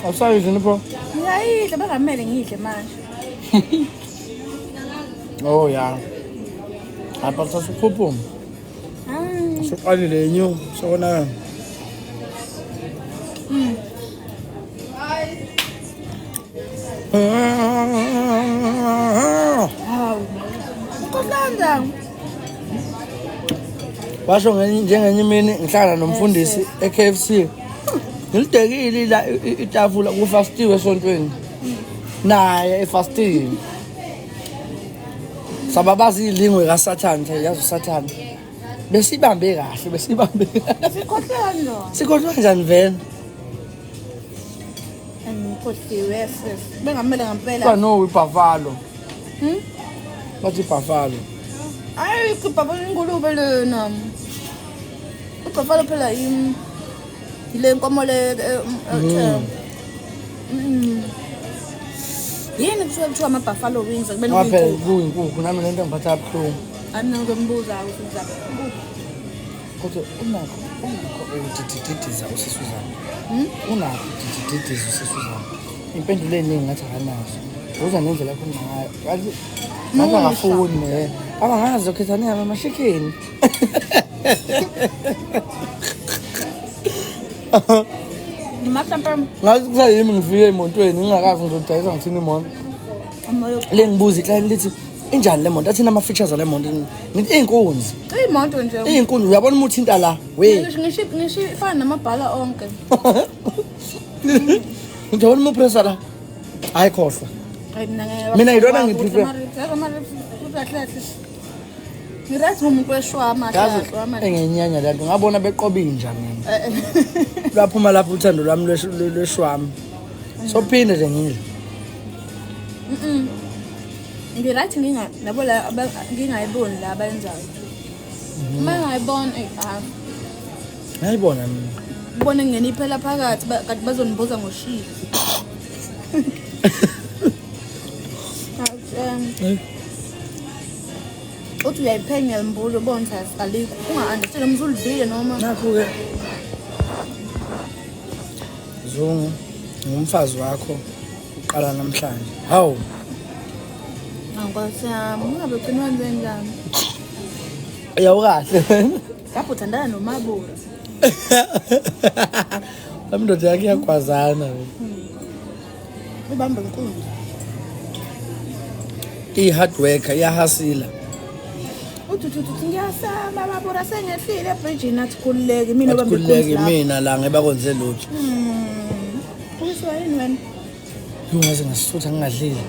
Speaker 1: Awusayidli bro?
Speaker 2: Ngiyayidla bangamele ngidle manje.
Speaker 1: Oh ya. Apha sasukhupuma.
Speaker 2: Ah,
Speaker 1: Suqalile inyu sokona.
Speaker 2: Hawu. Ukohlanda.
Speaker 1: Washo ngenye njengenye imini ngihlangana nomfundisi e-KFC. Ngilidekile la itafula kufastiwe esontweni. Naye efastini. Sababaza ilingwe kaSathane, yazi uSathane. Besibambe kahle, besibambe.
Speaker 2: Sikhohlwa lo.
Speaker 1: Sikhohlwa kanjani vele?
Speaker 2: Angikhohliwe sis. Bengamele ngempela.
Speaker 1: Kuthiwa no ibuffalo. Bathi ibuffalo.
Speaker 2: Ayi ibhafalo ingulube lena. Ibhafalo phela yile nkomo le Yini kuthiwa ama-buffalo wings akubeni
Speaker 1: Ngoba phela
Speaker 2: kuyinkukhu.
Speaker 1: kuyinkukhu nami lento ngiphatha kabuhlungu.
Speaker 2: Hayi mina ngizombuza ukuthi uzaphi.
Speaker 1: Kodwa unakho ukudidididiza usisuzana. Unakho ukudididiza usisuzana. Impendulo eningi ngathi akanazo. Uza nendlela akhuluma ngayo. Ngathi ngathi akafuni ne. Abangazi ukhetha neyami amashikhini.
Speaker 2: Noma mhlampe
Speaker 1: Ngathi kusayimi ngifike emontweni ngingakazi ngizodayisa ngithini imoto.
Speaker 2: umoya
Speaker 1: Lengibuza iclient lithi injani le moto? Athina ama-features ale moto. Ngithi iy'nkunzi.
Speaker 2: Iyimoto nje.
Speaker 1: Iy'nkunzi uyabona uma uthinta la. We.
Speaker 2: Ngisho ifana namabhala onke.
Speaker 1: Ngithi uyabona uma upressa la. Hayi khohlwa.
Speaker 2: Hayi mina ngeke.
Speaker 1: Mina yilona ngiprefer.
Speaker 2: Kahle kahle. Ngirathi ngumuntu weshwama
Speaker 1: Yazi
Speaker 2: kahle.
Speaker 1: engenyanya le nto ngabona beqoba inja mina. Lwaphuma lapho uthando lwami lweshwami. Sophinde nje ngidle.
Speaker 2: Ngirathi nginga nabo la ngingayiboni la abayenzayo. Uma ngayibona eh ah
Speaker 1: Ngayibona mina.
Speaker 2: ubone ngene iphela phakathi kanti bazonibuza ngoshisi. Uthi uyayiphenya limbulo ubone ukuthi alikho. Unga-understand noma usulidlile noma.
Speaker 1: Nakho-ke Zungu ngumfazi wakho uqala namhlanje. Hawu.
Speaker 2: Nkosi yami, ungabe ugcina wenze njani?
Speaker 1: Uyawukahle.
Speaker 2: Lapho uthandana noMabura.
Speaker 1: Indoda yakhe iyagwazana.
Speaker 2: Ubambe inkunzi.
Speaker 1: I-hard worker iyahasila.
Speaker 2: Uthi uthi uthi ngiyasaba Mabura sengehlile ebridgini athi khululeke mina obambe inkunzi.
Speaker 1: Akhululeke mina la ngeke bakwenze lutho.
Speaker 2: Uyiswa yini wena?
Speaker 1: Ngaze ngasutha ngingadlile.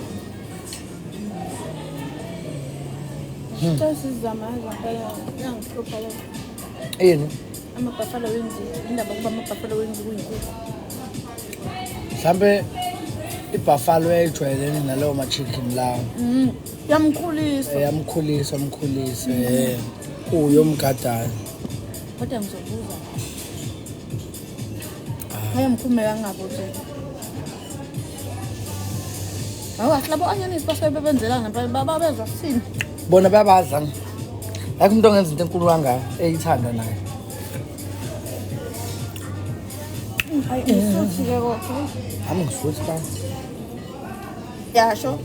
Speaker 2: Sesizama ngempela yangihlupha lo.
Speaker 1: Yini?
Speaker 2: Ama-buffalo wings, indaba kuba ama-buffalo wings kuyinkukhu.
Speaker 1: Mhlambe ibuffalo yayijwayelene nalawo ma-chicken lawo.
Speaker 2: Yamkhulisa.
Speaker 1: Yamkhulisa mkhulisa kuyo umgadayo.
Speaker 2: Kodwa ngizobuza. Hayi mkhumeka ngabo nje. Awu labo anyanisi basuke bebenzela ngempela babezwa kuthini.
Speaker 1: Bona bayabadla. Akho umuntu ongenza into enkulu kangaka eyithanda naye.
Speaker 2: Hayi ngisuthi-ke kodwa.
Speaker 1: Ami ngisuthi ba.
Speaker 2: Yasho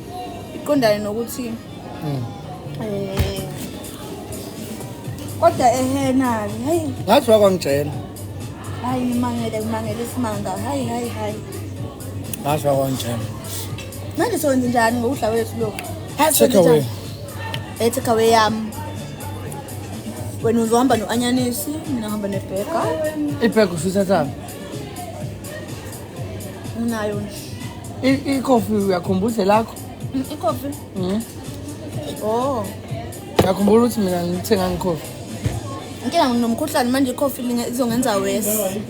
Speaker 2: iqondane nokuthi kodwa ehenali hayi
Speaker 1: Ngathi wakwangitshela.
Speaker 2: hayi ngimangele ngimangele isimanga hayi hayi hayi.
Speaker 1: Ngathi wakwangitshela.
Speaker 2: Manje sowenza njani ngokudla kwethu lokhu? Hayi
Speaker 1: Take away.
Speaker 2: Take away yami. Wena uzohamba no-anyanisi, mina ngihamba nebheka.
Speaker 1: Ibheka usuyithathaphi?
Speaker 2: Nginayo nje.
Speaker 1: Ikhofi uyakhumbula lakho?
Speaker 2: Ikhofi? Oh.
Speaker 1: Uyakhumbula ukuthi mina ngithenga ngikhofi?
Speaker 2: Inkinga nginomkhuhlane manje ikhofi izongenza worse.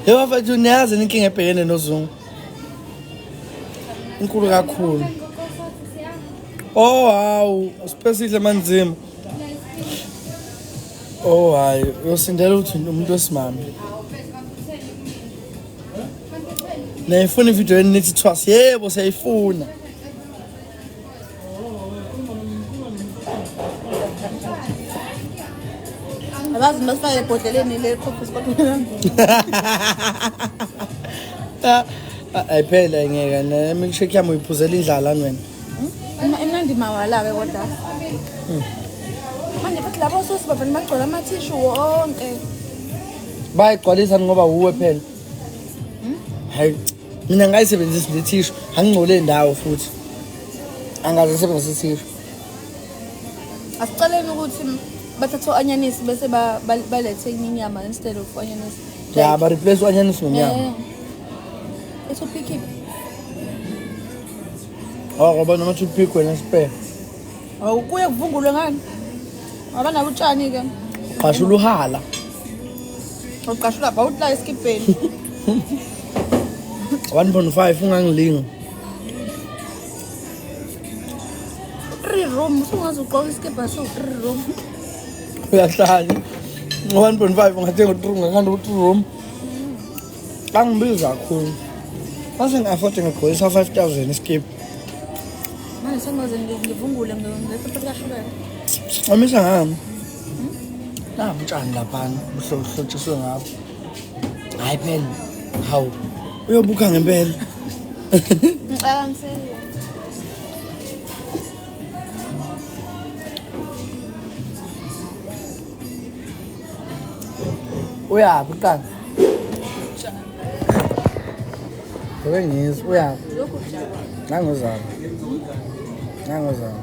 Speaker 1: Yebo mfethu niyazi inkinga ebhekene noZungu. Inkulu kakhulu. Oh hawu, siphesihle manzima. Oh hayi, uyosindela ukuthi umuntu wesimame. Niyayifuna ividiyo yeni nithi thwasi? Yebo siyayifuna.
Speaker 2: Abazi basifake ebhodleleni le khofi kodwa.
Speaker 1: Ayiphela ngeke ne milkshake yami uyiphuzela indlala wena.
Speaker 2: Imnandi mawala-ke kodwa. Manje futhi labo sosi bavele bagcwala amathishu wonke.
Speaker 1: Bayigcwalisa ngoba wuwe phela. Hayi mina ngayisebenzisi le tissue, angingcole indawo futhi. Angaze ngisebenzise tissue.
Speaker 2: Asiceleni ukuthi bathathe u-anyanisi bese balethe enye inyama instead of anyanisi.
Speaker 1: Ya ba replace u-anyanisi nonyama.
Speaker 2: I-toothpick iphi?
Speaker 1: Oh, ngoba noma toothpick wena spare.
Speaker 2: Awu kuye kuvungulwe ngani? Abanabo utshani-ke.
Speaker 1: Qashula uhala.
Speaker 2: Uqashula bawuthi la esikibheni.
Speaker 1: 1.5 ungangilinga.
Speaker 2: 3 room usungaze ugqoke isikibha siwu-3 room.
Speaker 1: Uyahlanya. 1.5 ungathenga u-3 ngakhanda u-3 room. Angibizi kakhulu. Mase ngi-afford ngigqokisa 5000 iskip.
Speaker 2: Manje sengaze ngivungule ngephepha likashukela.
Speaker 1: Amisa ngami. Nabu utshani laphana buhlotshiswe ngapho. Hayi phela. Hawu. Uyobukha ngempela.
Speaker 2: Ngicela ngisize.
Speaker 1: Uyaphi kuqala? Ngobe ngizwe uyaphi?
Speaker 2: Lokhu kujabula.
Speaker 1: Nangozama. Nangozama.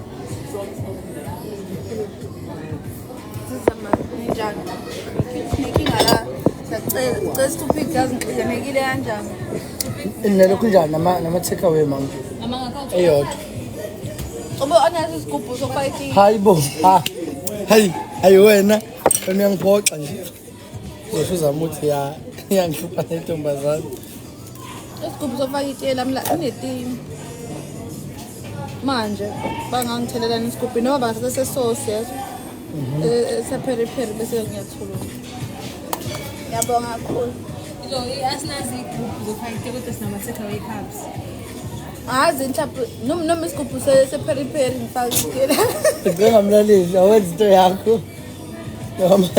Speaker 2: Sizama ninjani? Inkinga la siyacela cela isithuphiki yazi ngixinekile kanjani.
Speaker 1: Nalokhu njani nama take away manje? Eyodwa.
Speaker 2: Ngoba anaso isigubhu sokufaka itiye.
Speaker 1: Hayi bo. Ha. Hayi, hayi wena. Wena uyangiphoxa nje. Uzosho uzama ukuthi ya iyangihlupha nentombazane.
Speaker 2: Isigubhu sokufaka itiye lami la inetiye. Manje bangangithelelana isigubhu noma bangathatha sesosi yezo. Sepheri pheri bese ngiyathulula. Ngiyabonga kakhulu.
Speaker 3: Lo asinazi igroup zokufaka itiye kodwa sinama-take away cups.
Speaker 2: Azi mhlawumbe noma isigubhu sepheri pheri ngifake itiye.
Speaker 1: Ngicela ngamlaleli awenza into yakho. Noma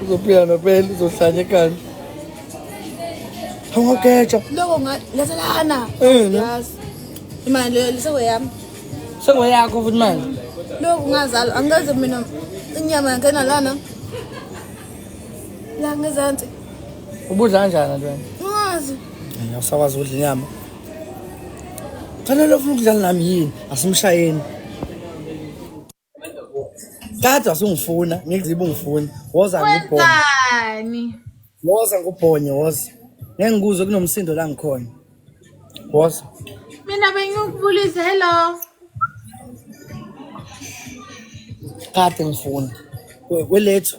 Speaker 1: uzophila nophela uzohlanya ekhanda. Awugeja.
Speaker 2: Lokho ngalethelana.
Speaker 1: Eh, ne?
Speaker 2: Yazi. Imali leyo liseweyami.
Speaker 1: Sengweyakho futhi manje.
Speaker 2: Lokhu ngazalwa angikaze mina inyama yangena lana. La ngezansi.
Speaker 1: Ubudla kanjani wena?
Speaker 2: Ngazi.
Speaker 1: Awusakwazi ukudla inyama. Fanele ufuna ukudlala nami yini? Asimshayeni. Kade wasungifuna, ngikuziba ungifuna. Woza ngibhonye.
Speaker 4: Wenzani?
Speaker 1: Woza ngubhonye woza. Ngeke ngikuzwe kunomsindo la ngikhona. Woza.
Speaker 4: Mina bengikubulisa hello.
Speaker 1: Kade ngifuna. Kwelethu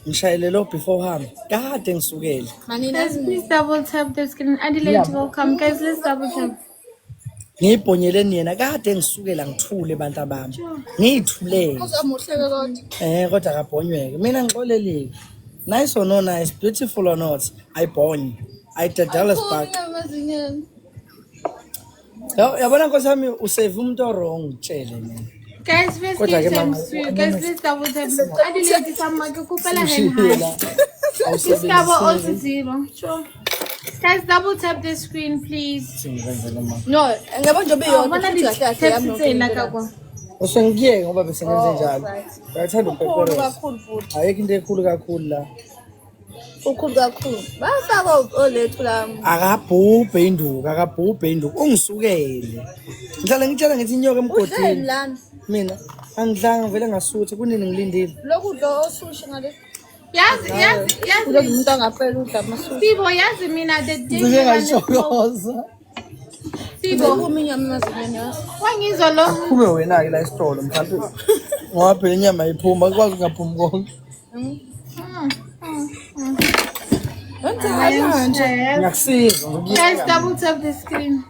Speaker 1: ngishayele lo before uhambe. Kade ngisukele.
Speaker 2: Manini
Speaker 4: Guys, please double tap the screen. Adelaide, welcome. Guys, let's double tap.
Speaker 1: Ngiyibhonyeleni yena kade ngisukela ngithule bantu abami. Ngiyithulele.
Speaker 2: Uzamuhleke kodwa.
Speaker 1: Eh kodwa akabhonyweke. Mina ngixolelile. Nice or no nice, beautiful or not, I born. I the Dallas back.
Speaker 2: Amazinyane.
Speaker 1: Yabona nkosi yami usave umuntu o-wrong ngitshele mina.
Speaker 4: Guys, first
Speaker 1: Kodwa
Speaker 4: give
Speaker 1: ke mama,
Speaker 4: times two. Guys, let's double tap. Adelaide, sama ke kopela hand
Speaker 1: Ushiyela.
Speaker 4: high. Discover also zero. Sure. Guys, double tap the screen, please.
Speaker 1: Sengizenzele mama.
Speaker 2: No, ngiyabona nje
Speaker 4: Oh,
Speaker 2: beyodwa
Speaker 4: bona
Speaker 2: futhi kahle kahle
Speaker 4: di
Speaker 2: yami
Speaker 4: taps tsena ka kwa.
Speaker 1: Usengiyeke ngoba bese ngenze njalo. Uyathanda
Speaker 2: Ukhulu
Speaker 1: ukupepereza.
Speaker 2: kakhulu futhi.
Speaker 1: Ayikho into ekhulu kakhulu la.
Speaker 2: Ukhulu kakhulu. Bafaka olethu la.
Speaker 1: Akabhubhe induku, akabhubhe induku. Ungisukele. Ngihlale ngitshela ngithi inyoka
Speaker 2: Udleni
Speaker 1: emgodini.
Speaker 2: lana.
Speaker 1: Mina angidlanga vele ngasutha kunini ngilindile.
Speaker 2: Lokhu udla osushi ngale.
Speaker 4: Yazi, yazi,
Speaker 2: Kulezi
Speaker 4: yazi.
Speaker 2: umuntu angafela udla amasushi.
Speaker 4: Sibo, yazi mina the day
Speaker 1: Ngike
Speaker 4: you
Speaker 1: ngayishokoza.
Speaker 4: Sibo,
Speaker 2: Iphuma inyama emazinyane yazi.
Speaker 4: wangizwa lo.
Speaker 1: Kuphume wena-ke la esitolo mhlawumbe ngoba phela inyama iphuma akukwazi ukungaphumi konke.
Speaker 2: Wenzani manje?
Speaker 1: Ngiyakusiza
Speaker 4: Guys,
Speaker 1: ngikuyeka.
Speaker 4: double tap the screen.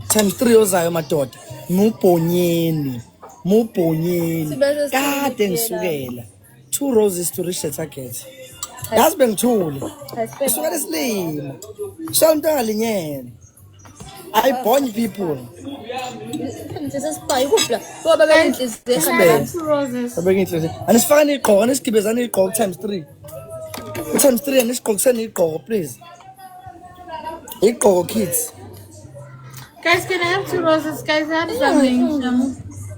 Speaker 1: Times 3 ozayo madoda. Mubhonyeni. Mubhonyeni.
Speaker 2: Sibese
Speaker 1: Kade ngisukela. Two roses to reach the target. Yazi bengithule. Usukela isilima. Shaya umuntu angalinyele. I born people.
Speaker 2: Sesipayi kuphi la? Ngoba benenhliziyo
Speaker 4: Can I have two roses?
Speaker 1: Babeke inhliziyo. Anisifakani igqoko, anisigibezani igqoko times 3. Times 3 anisigqokiseni igqoko please. Igqoko kids.
Speaker 4: Guys, can I have two roses? Guys, I have something.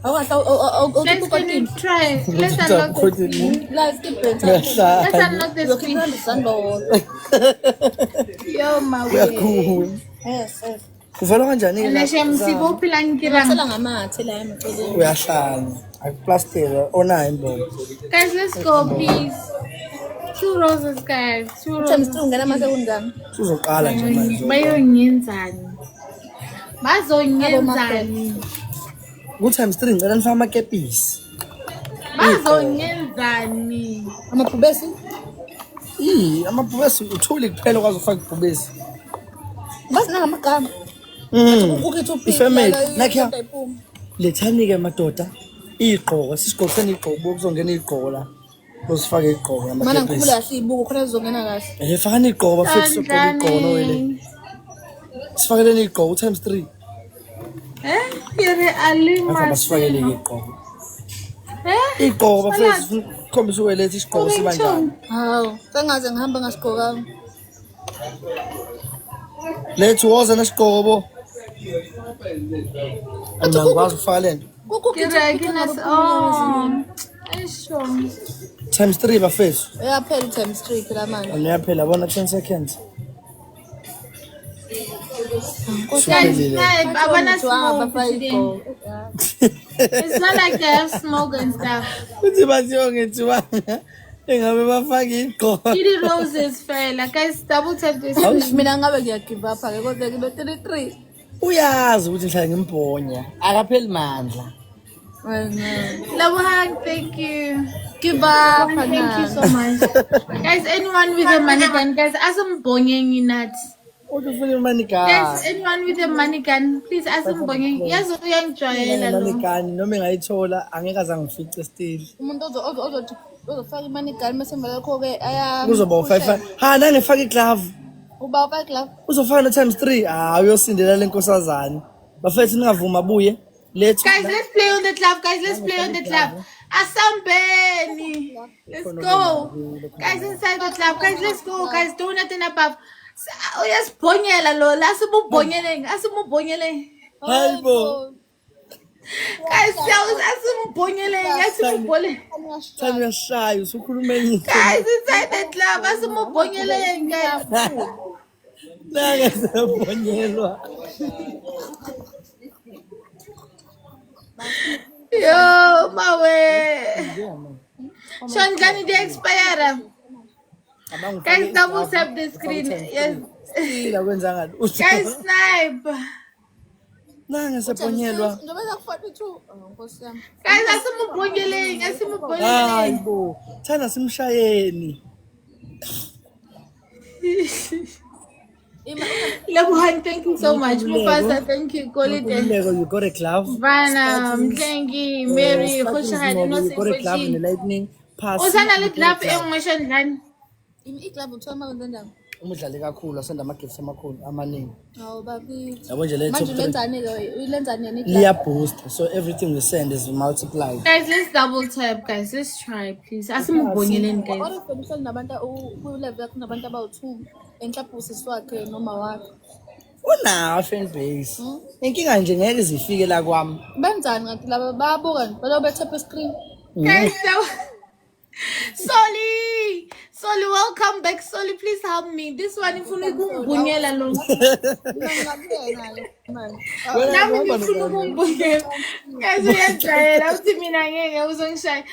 Speaker 2: Awukahle
Speaker 4: Guys, can you try? Let's unlock the screen.
Speaker 2: La skibheni.
Speaker 4: Let's
Speaker 1: Uyahlanya.
Speaker 4: unlock the screen.
Speaker 2: Uzokhipha isandla wodwa.
Speaker 4: Yo, my way.
Speaker 1: Uyakhula.
Speaker 2: Yes, yes.
Speaker 1: Kuvalwa kanjani ke
Speaker 4: And shem Sibo philang ke rang.
Speaker 2: Sela ngamathe la emaceleni.
Speaker 1: Uyahlanya. Akuplastela onayo imbobo.
Speaker 4: Guys, let's go, please. Two roses, guys. Two
Speaker 2: Times
Speaker 4: roses.
Speaker 2: 3 ungena mase kunjani?
Speaker 1: Uzoqala nje manje.
Speaker 4: Bayongenzani? Bazongenzani?
Speaker 1: Ku times 3 ngicela nifake amakepisi.
Speaker 4: Bazongenzani?
Speaker 2: Amabhubesi?
Speaker 1: Ii, amabhubesi uthuli kuphela okwazi ukufaka ibhubesi.
Speaker 2: Bazi nangamagama. Ukukhetha uphi?
Speaker 1: Ifamily, nakhiya. Lethani-ke madoda iy'gqoko, sisigqokiseni iy'gqoko, kuzongena iy'gqoko la. Uzifake iy'gqoko
Speaker 2: Mana
Speaker 1: namakepisi.
Speaker 2: ngikhumula kahle ibuko khona zizongena kahle.
Speaker 1: Eh, fakani iy'gqoko bafethu sogqoka iy'gqoko nowele. Sifakeleni iy'gqoko times 3.
Speaker 4: Eh? Yere alima.
Speaker 1: Ngapha basifakeleke iy'gqoko.
Speaker 4: Eh?
Speaker 1: Iy'gqoko bafethu sifuna ukukhombisa uwelethi isigqoko sibanjani.
Speaker 2: Hawu, sengaze ngihambe ngasigqokanga.
Speaker 1: Lethu woza nesigqoko bo. Mina ngikwazi ukufaka le nto.
Speaker 4: Yere kinas oh. Esho.
Speaker 1: Times 3 bafethu.
Speaker 2: Uyaphela times 3 phela manje.
Speaker 1: Niyaphela bona 10 seconds.
Speaker 4: Guys,
Speaker 1: Suphelile.
Speaker 4: I wanna smoke
Speaker 2: Abafaka
Speaker 4: today.
Speaker 2: igqoko.
Speaker 4: It's not like they have smoke and stuff.
Speaker 1: Uthi bathiwa ngethiwa engabe bafake igqoko.
Speaker 4: Kitty roses fella. Guys, double tap this.
Speaker 2: Mina ngabe ngiya give up ke kodwa kilo 33.
Speaker 1: Uyazi ukuthi ngihlale ngimbhonya. Akapheli mandla.
Speaker 4: Lebohang, thank you.
Speaker 2: Give up.
Speaker 4: Thank you so much. Guys, anyone with a money gun, guys, asimbongeni nathi.
Speaker 1: Uthi ufuna imani
Speaker 4: Guys,
Speaker 1: gun.
Speaker 4: anyone with a money gun, please asimbongeni. Yazi uyangijwayela
Speaker 1: Imani
Speaker 4: lo.
Speaker 1: gun noma engayithola angeke aze angifice still.
Speaker 2: Umuntu ozo ozothi uzofaka imani gun mase emva lokho ke aya
Speaker 1: Kuzoba u5. Ha nangifaka iglove.
Speaker 2: Uba ufaka glove.
Speaker 1: Uzofaka no times 3. Ah uyosindela lenkosazana. Bafethu ningavuma abuye. Lethu
Speaker 4: Guys, let's play on the club. Guys, let's play on the club. Asambeni. Let's go. Guys, inside the club. Guys, let's go. Guys, donut and above. Uyasibhonyela lo. La simubhonyeleng. Asimubhonyeleng.
Speaker 1: Hayibo.
Speaker 4: Guys, asimubhonyeleng. Asimubhole.
Speaker 1: Thani uyashaya usukhuluma enye into.
Speaker 4: Guys, inside the club. Asimubhonyeleng, guys.
Speaker 1: Nange sabonyelwa.
Speaker 4: Yo, mawe. Shondlani di expire. Guys, double tap the screen. Yes.
Speaker 1: Sila kwenza ngani?
Speaker 4: Guys, snipe.
Speaker 1: Nange sabonyelwa.
Speaker 2: Njengoba ku 42. Oh, Nkosi yami.
Speaker 4: Guys, asimubhonyeleng, asimubhonyeleng.
Speaker 1: Hayibo. Thana simshayeni.
Speaker 4: Lebohang, thank you so much. Mufasa, thank you. Golide.
Speaker 1: Nkululeko, you got a glove.
Speaker 4: Vana, Mhlengi, Mary, Khoshahadi,
Speaker 1: You got a glove in the
Speaker 4: Nosipho.
Speaker 1: lightning. Pass.
Speaker 4: Usana le glove engwe Shondlani.
Speaker 2: Iglove uthiwa makwenze njani?
Speaker 1: Umudlale kakhulu asenda ama gifts amakhulu amaningi.
Speaker 2: Hawu bakithi.
Speaker 1: Yabo nje le
Speaker 2: Manje
Speaker 1: top three.
Speaker 2: ulenzani ke? Ulenzani yena iglove?
Speaker 1: Liya boost. So everything we send is multiplied.
Speaker 4: Guys, let's double tap, guys. Let's try, please. Asimubhonyeleni, guys.
Speaker 2: Or uhleli nabantu ku-level yakho nabantu abawu-2 enhlapho usisi wakhe noma wakhe.
Speaker 1: Unawo fan base. Inkinga nje ngeke zifike la kwami.
Speaker 2: Benzani ngathi laba bayabuka nje balobe bethapha screen.
Speaker 4: Guys, Soli! Soli, welcome back. Soli, please help me. This one ifuna ukungibhunyela lo.
Speaker 2: Mina ngingakuyena ke manje.
Speaker 4: Nami ngifuna ukungibhunyela. Guys, uyajwayela uthi mina ngeke uzongishaya.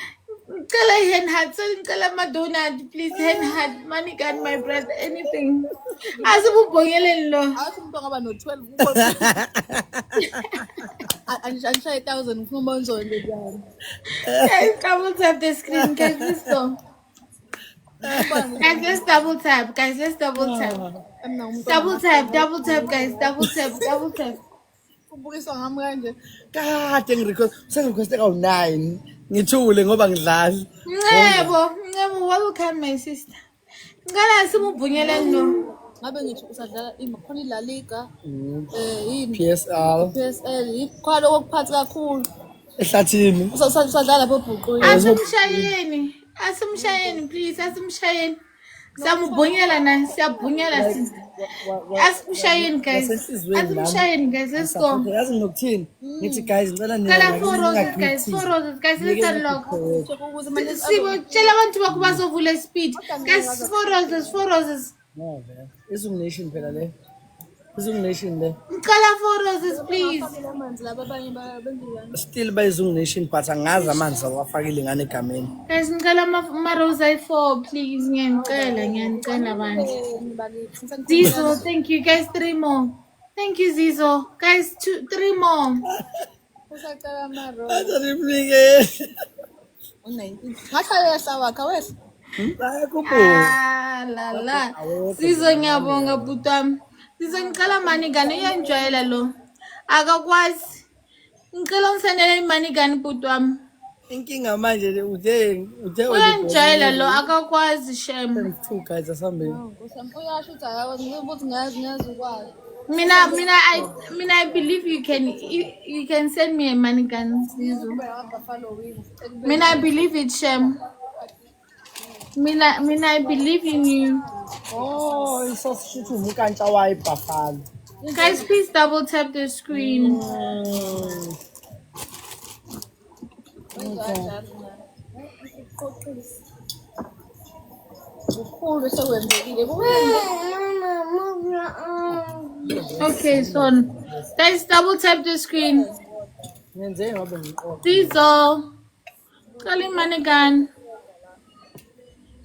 Speaker 4: Ngicela i-hand heart, Soli ngicela ama-donut, please hand heart, money gun, my brother, anything. Asimubhonyeleni lo.
Speaker 2: Awuthi umuntu ongaba no-12 kukhona. Anishaye 1000 ngifuna umonzo nje njani.
Speaker 4: Guys, double tap the screen, guys, let's go. Guys, let's double tap, guys, let's double tap.
Speaker 2: Mina ngumuntu
Speaker 4: Double tap, double tap, guys, double tap, double tap.
Speaker 2: ubukiswa ngami kanje.
Speaker 1: Kade ngirequest, sengirequeste kawu9. Ngithule ngoba ngidlali.
Speaker 4: Ncebo, Ncebo, welcome my sister. Ngicela simubhunyeleni lo.
Speaker 2: Ngabe ngithi usadlala ima khona iLa Liga yini
Speaker 1: PSL
Speaker 2: PSL yikhona lokho okuphathi kakhulu.
Speaker 1: ehlathini.
Speaker 2: Usadlala lapho ebhuqwini.
Speaker 4: Asimshayeni, asimshayeni please, asimshayeni. Siyamubhunyela na, siyabhunyela sister. Asimshayeni guys.
Speaker 1: Nasenhliziyweni nami.
Speaker 4: Asimshayeni guys, let's go.
Speaker 1: Yazi nginokuthini? Ngithi guys ngicela
Speaker 4: Ngicela four roses guys, four roses guys, let's unlock.
Speaker 2: Ukuze manje
Speaker 4: Sibo, tshela abantu bakho bazovula speed. Guys, four roses, four roses.
Speaker 1: No vele. Izum nation phela le. Izungu Nation le.
Speaker 4: Ngicela four roses please.
Speaker 2: Bafakele amanzi laba abanye benziwani.
Speaker 1: Still bayizungu Nation but angazi amanzi awafakile ngane egameni.
Speaker 4: Guys, ngicela ama-rose ayi-four please. Ngiyanicela, ngiyanicela bandla.
Speaker 2: Bakithi
Speaker 4: Zizo, thank you guys. Three more. Thank you, Zizo. Guys, two, three more.
Speaker 2: Usacela ama-rose.
Speaker 1: Athi
Speaker 2: U-19. Ngathi ayehla wakhe awehla.
Speaker 1: Ayakhuphuka.
Speaker 4: Ah, la la. Zizo, ngiyabonga bhuti wami. Zizo, ngicela money gun. Uyangijwayela lo. Akakwazi. Ngicela ungisendele i-money gun bhuti wami.
Speaker 1: Inkinga manje le uthe
Speaker 4: Uyangijwayela lo, akakwazi shem.
Speaker 1: Two guys asambeni.
Speaker 2: Uyasho ukuthi akakwazi ukuthi ngazi ngazi ukwazi.
Speaker 4: Mina I believe you can send me a money gun, Zizo.
Speaker 2: Buffalo wings.
Speaker 4: Mina, I believe it, shem. Mina, I believe in you.
Speaker 1: Oh, isauce shuthi umkantsha wayo ibuffalo.
Speaker 4: Guys, please double tap the screen.
Speaker 2: Kanjalo. Kukhulu sekwenzekile.
Speaker 4: Okay, so guys, double tap the screen.
Speaker 1: Ngenze ngoba ngiqoqa.
Speaker 4: Zizo. Call money gun.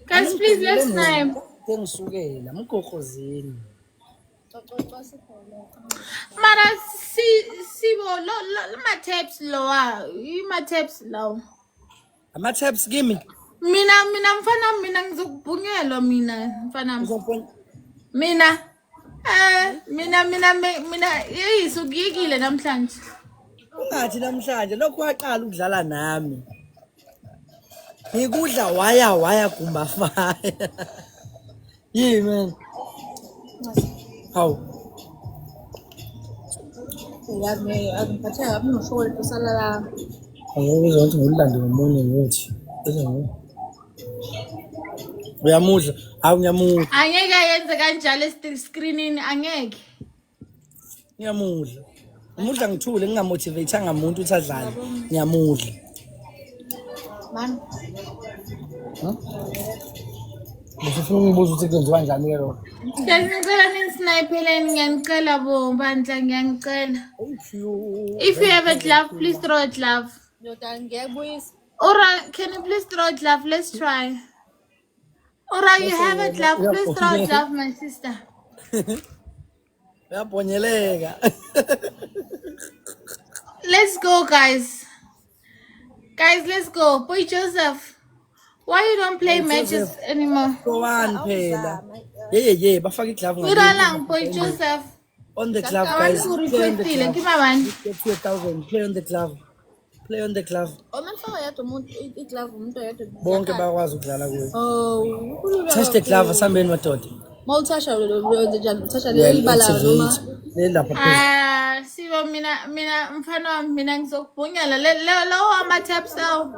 Speaker 4: Guys, please let's snipe.
Speaker 1: Sengisukela mgoqozini.
Speaker 4: Mara si sibo lo lo ma taps lowa, ima taps lawo.
Speaker 1: Ama taps kimi.
Speaker 4: Mina mfana, mina ngizokubhunyelwa mina mfana.
Speaker 1: Uzophonya.
Speaker 4: Mina mina hey, sukuyekile namhlanje.
Speaker 1: Ungathi namhlanje lokhu waqala ukudlala nami. Ngikudla waya waya gumba fire. Yini man? Hawu.
Speaker 2: Yazi angiphatheka kabi noshukela usala la.
Speaker 1: Angikuzwa ukuthi ngulande ngomunye ngithi. Bese ngo. Uyamudla, hawu ngiyamudla.
Speaker 4: Angeke ayenze kanjalo screenini, angeke.
Speaker 1: Ngiyamudla. Umudla ngithule ngingamotivate muntu ukuthi adlale. Ngiyamudla.
Speaker 2: Man,
Speaker 1: Bese ufuna ungibuza ukuthi kwenziwa kanjani ke lokho.
Speaker 4: Guys, ngicela ninisnipeleni, ngiyanicela bo bandla, ngiyanicela.
Speaker 1: Thank you.
Speaker 4: If you have a glove, please throw a glove.
Speaker 2: ndoda ngiyakubuyisa.
Speaker 4: Ora, can you please throw a glove? Let's try. Ora, you have a glove. Please throw a glove, my sister.
Speaker 1: Uyabhonyeleka.
Speaker 4: Let's go, guys. Guys, let's go. Boy Joseph, why you don't play
Speaker 1: Boy
Speaker 4: matches
Speaker 1: Joseph.
Speaker 4: anymore?
Speaker 1: Go on phela. Yeah yeah yeah, bafaka iglove
Speaker 4: Uralang, Boy Joseph.
Speaker 1: On the glove
Speaker 4: I
Speaker 1: guys.
Speaker 4: want to
Speaker 1: Play on the
Speaker 4: request
Speaker 1: glove.
Speaker 4: Give my one.
Speaker 1: Get to 1,000. Play on the glove. Play on the glove.
Speaker 2: Uma nifaka yedwa umuntu iglove umuntu oyedwa.
Speaker 1: Bonke bayakwazi ukudlala kuyo.
Speaker 2: Oh, kulula.
Speaker 1: Touch the glove asambeni madoda.
Speaker 2: Mawuthasha wenze njani? Uthasha leli bala noma
Speaker 1: Leli lapha phezulu.
Speaker 4: Ah, sibo mina mfana wami, mina ngizokubhunyela le lawo ama taps awu.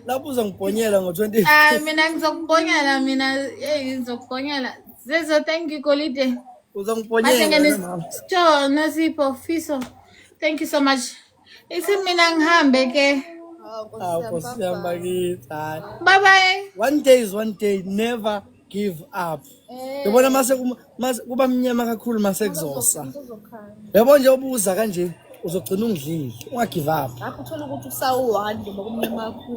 Speaker 1: Lapho uzongibhonyela ngo-20.
Speaker 4: Ah, mina ngizokubhonyela mina, eh ngizokubhonyela. Zezo, thank you Golide.
Speaker 1: Uzongibhonyela wena mama.
Speaker 4: Sure, Nozipho, Fiso. Thank you so much. Ithi mina ngihambe ke.
Speaker 1: Hawu Nkosi yami bakithi. Hayi.
Speaker 4: Bye bye.
Speaker 1: One day is one day, never give up. Yabona mase kuba mnyama kakhulu mase kuzosa. Yabo nje ubuza kanje uzogcina ungidlile. Unga give up.
Speaker 2: Lapho uthola ukuthi usawu-one nje ngokumnyama kakhulu.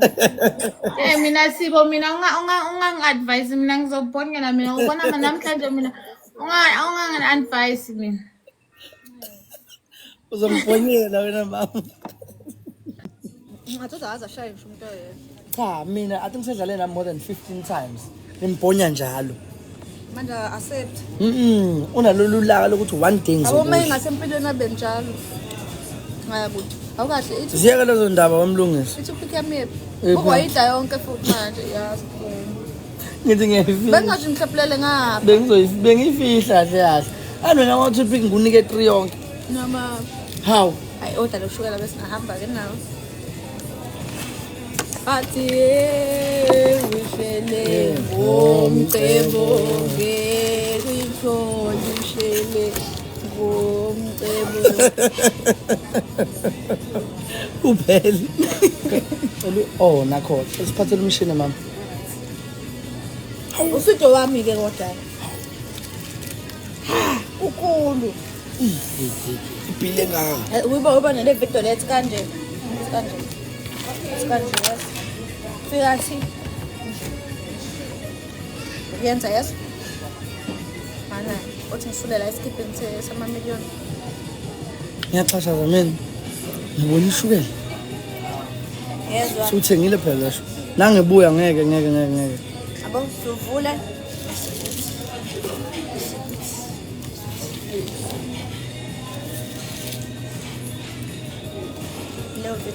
Speaker 4: Mina Sibo, mina unga advise mina, ngizokubhonyela mina, ubona mina namhlanje, mina unga advise mina.
Speaker 1: Uzongibhonyela wena mama.
Speaker 2: Ngathi akaze ashaye ngisho umuntu oyedwa.
Speaker 1: Cha mina I think sedlale nami more than 15 times. Nimbhonya njalo.
Speaker 2: Manje accept.
Speaker 1: Unalolu laka lokuthi one day
Speaker 2: Yabo uma
Speaker 1: ngizokudla.
Speaker 2: ingasempilweni abe njalo. Ngaya kuthi. Awukahle ithi
Speaker 1: Ziyeke lezo ndaba wamlungisi.
Speaker 2: ithi pick yami yephi?
Speaker 1: Ephi?
Speaker 2: Ukwayidla yonke futhi manje yazi.
Speaker 1: Ngithi ngiyayifihla.
Speaker 2: Bengathi ngihlephulele ngapha.
Speaker 1: Bengiyifihla kahle kahle. Ani wena wathi pick ngikunike 3 yonke.
Speaker 2: Noma
Speaker 1: Hawu.
Speaker 2: ayi order loshukela bese ngahamba ke nawo. Athi ushele ngomcebo ngeke ushele ngomcebo.
Speaker 1: Uphele. Oh nakho. Siphathele umshini mama.
Speaker 2: Uswidi wami ke kodwa. Ukulu.
Speaker 1: Ibhile engaka.
Speaker 2: Uba uba nale video lethi kanje. Kanje. Kanje yes. Fika thi. Yenza yes. Mana uthi ngisulela esikipini sama-million.
Speaker 1: Ngiyaxhashaza mina. Ngibona ishukela.
Speaker 2: Yezwa.
Speaker 1: Suthengile phela sho. Nangibuya ngeke ngeke ngeke ngeke.
Speaker 2: Abo suvule.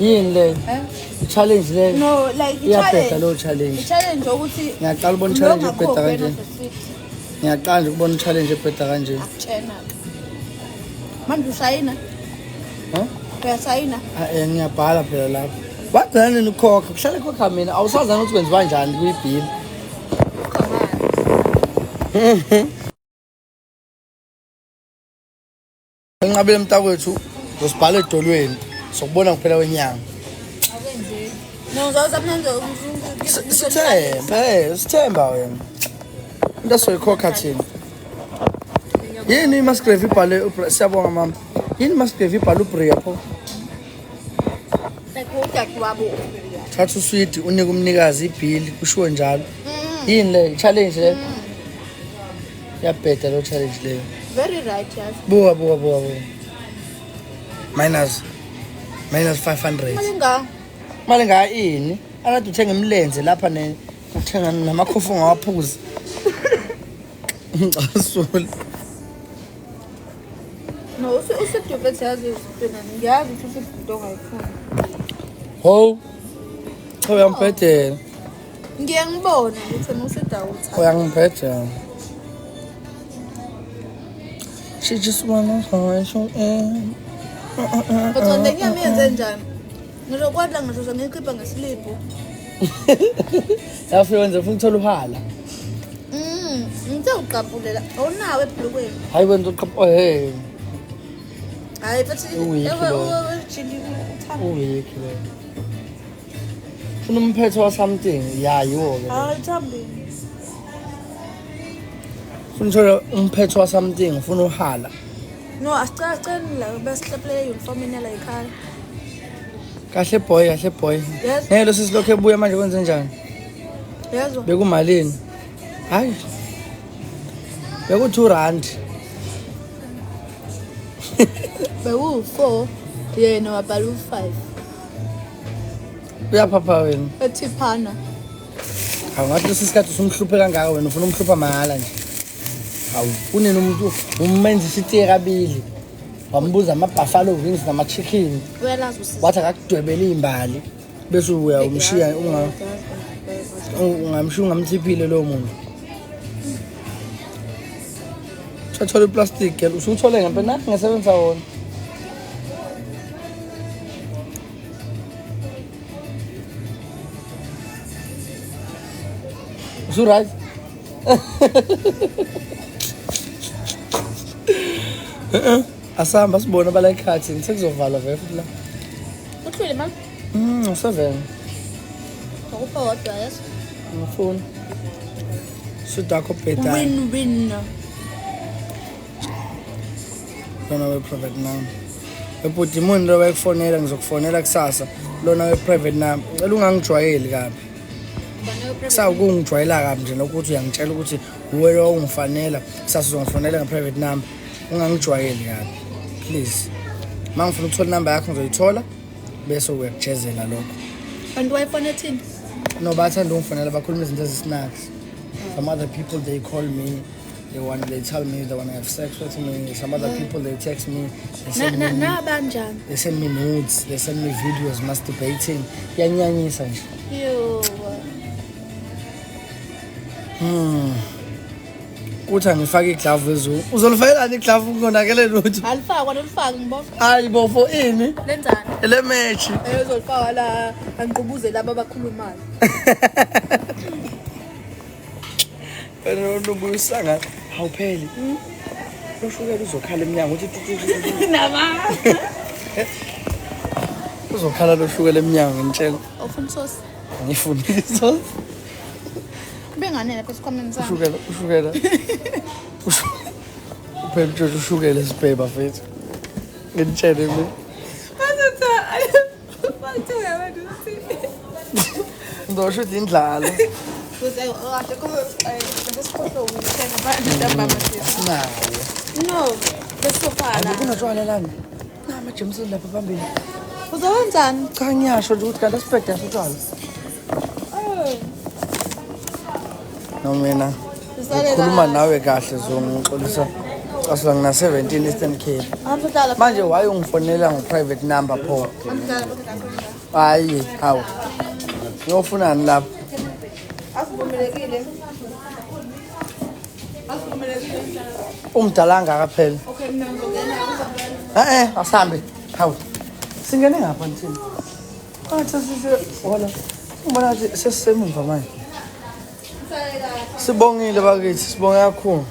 Speaker 1: Yini le?
Speaker 2: Eh?
Speaker 1: Challenge le.
Speaker 2: No, like
Speaker 1: Iyabheda lo challenge.
Speaker 2: I-challenge ukuthi
Speaker 1: Ngiyaqala ukubona challenge ebheda kanje. Ngiyaqala nje ukubona challenge ebheda kanje.
Speaker 2: Akutshena. Manje usayina?
Speaker 1: Huh?
Speaker 2: Uyasayina?
Speaker 1: Eh ngiyabhala phela lapho. Wagcina nini ukukhokha? Kuhlale khokha mina. Awusazana ukuthi kwenziwa kanjani kuyibhili. Enqabile mntakwethu uzosibhala edolweni. Sokubona kuphela kwenyanga.
Speaker 2: No, uzoza mina nje.
Speaker 1: Sithemba, sithemba wena. Into soyikhokha thina. Yini iMasgrave ibhale siyabonga mama. Yini iMasgrave ibhale uBria pho?
Speaker 2: Udadewabo.
Speaker 1: Thatha uswidi unike umnikazi ibhili kushiwo njalo. Yini le challenge le? Iyabheda lo challenge leyo.
Speaker 2: Very right, yes.
Speaker 1: Buka buka buka buka. Minus 500.
Speaker 2: Malinga.
Speaker 1: Mali ngaya ini? Angathi uthenga imilenze lapha ne uthenga namakhofi ongawaphuzi. Ngicasula.
Speaker 2: No, useduvethe yazi mina ngiyazi ukuthi useduvethe ongayifuni.
Speaker 1: Ho. Cha uyangibhedela.
Speaker 2: Ngiye ngibone ukuthi wena usedawutha.
Speaker 1: Uyangibhedela. She just wanna find you in.
Speaker 2: Kodwa le nyama yenze njani? Ngizokwadla ngisho ngiyikhipha ngesiliphu.
Speaker 1: Yafika wenze ufuna ukuthola uhala.
Speaker 2: Ngithe uqabulela. Awunawo ebhlukweni.
Speaker 1: Hayi wenza uqap oh hey.
Speaker 2: Hayi futhi
Speaker 1: Uwiki lo.
Speaker 2: ujili uthanda.
Speaker 1: Uwiki lo. Funa umphetho wa something. Ya yiwo ke.
Speaker 2: Hayi thambile.
Speaker 1: Funa uthola umphetho wa something, ufuna uhala.
Speaker 2: No, asicela sicela la besihlephele uniform yala ekhaya.
Speaker 1: Kahle boy, kahle boy.
Speaker 2: Yes.
Speaker 1: Ngeke lo sisi lokho ebuya manje kwenze njani?
Speaker 2: Yezwa.
Speaker 1: Bekumalini? Hayi. Beku 2 rand.
Speaker 2: Bewu-4 yena wabhala u-5.
Speaker 1: Uyaphapha wena.
Speaker 2: Ethiphana.
Speaker 1: Hawu ngathi lesi sikhathi usumhluphe kangaka wena ufuna umhlupha mahhala nje. Hawu kunini umuntu umenzisa itiye kabili. Wambuza ama-buffalo wings nama-chicken.
Speaker 2: Uyalazi usisi.
Speaker 1: Wathi akakudwebele iy'mbali. Bese uya umshiya ungamshiya ungamthiphile lowo muntu. Thathola iplastic girl usuthole ngempela nathi ngisebenzisa wona. Usu right? Asihamba sibone abala ikhathi sekuzovalwa vele futhi la.
Speaker 2: Uhlwile mama.
Speaker 1: 7.
Speaker 2: Ngokupha wodwa yes.
Speaker 1: Ngifuna. Sudakho bhedana.
Speaker 2: Win win.
Speaker 1: Lona we-private number. Ebhuti imuni lo wayekufonela ngizokufonela kusasa. Lona we-private number. Ngicela ungangijwayeli kabi. Kusawukungijwayela kabi nje nokuthi uyangitshela ukuthi uwe lo ungifanela kusasa uzongifonela nge-private number. Ungangijwayeli kabi. Please. Uma ngifuna ukuthola inamba yakho ngizoyithola bese uyakujezela lokho.
Speaker 2: Kanti wayefona ethini?
Speaker 1: No, bathanda ungifonela bakhuluma izinto ezisnacks. Some other people they call me, they tell me they want to have sex with me. Some other people they text me, they send me,
Speaker 2: Nabanjani?
Speaker 1: they send me nudes, they send me videos masturbating. Kuyanyanyisa nje.
Speaker 2: Yo.
Speaker 1: Kuthi angifake iglavu ezulu. Uzolifakelani iglavu kungonakele lutho?
Speaker 2: Alifakwa lolifaki ngibona.
Speaker 1: Hayi bo for ini?
Speaker 2: Lenzani?
Speaker 1: Ele match.
Speaker 2: Ezolifaka la angiqubuze laba abakhulumayo.
Speaker 1: Wena unobuyisanga awupheli. Lo shukela uzokhala emnyango uthi tu tu tu tu.
Speaker 2: Nama.
Speaker 1: Uzokhala lo shukela emnyango ngitshela.
Speaker 2: Ufuna sauce?
Speaker 1: Ngifuna isauce.
Speaker 2: Benganele lapha esikhwameni sami.
Speaker 1: Ushukela, ushukela. Phela utshontshe ushukela esibhema bafethu. Nginitshele mina. Ngizosho ukuthi indlala. Asinawo.
Speaker 2: No, besofana.
Speaker 1: Kunotshwala lana. Na ama-Jameson lapha phambili.
Speaker 2: Uzowenzani?
Speaker 1: Cha ngiyasho nje ukuthi kanti asibhede utshwala. No mina ngikhuluma nawe kahle Zungu ngixolisa. Casula ngina 17 Eastern Cape.
Speaker 2: Amdala.
Speaker 1: Manje why ungifonela ngo-private number pho? Hayi, hawu. Ngiyofunani lapho?
Speaker 2: Asivumelekile. Asivumelekile.
Speaker 1: Umdala angaka phela.
Speaker 2: Okay, mina ngizongena.
Speaker 1: Eh eh, asihambe. Hawu. Singene ngapha nithini? Ah, sesise wala. Ngibona ngathi sesisemuva manje. Sibongile bakithi, sibonge kakhulu.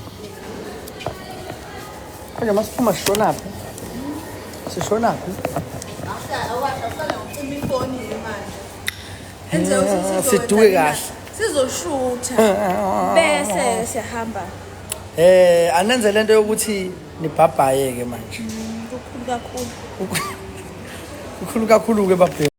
Speaker 1: Manje masiphuma sishonaphi? Sishonaphi? Siduke kahle.
Speaker 2: Sizoshutha bese siyahamba.
Speaker 1: Anenze lento yokuthi nibhabhaye ke manje.
Speaker 2: Kukhulu kakhulu.
Speaker 1: Kukhulu kakhulu ke babhe.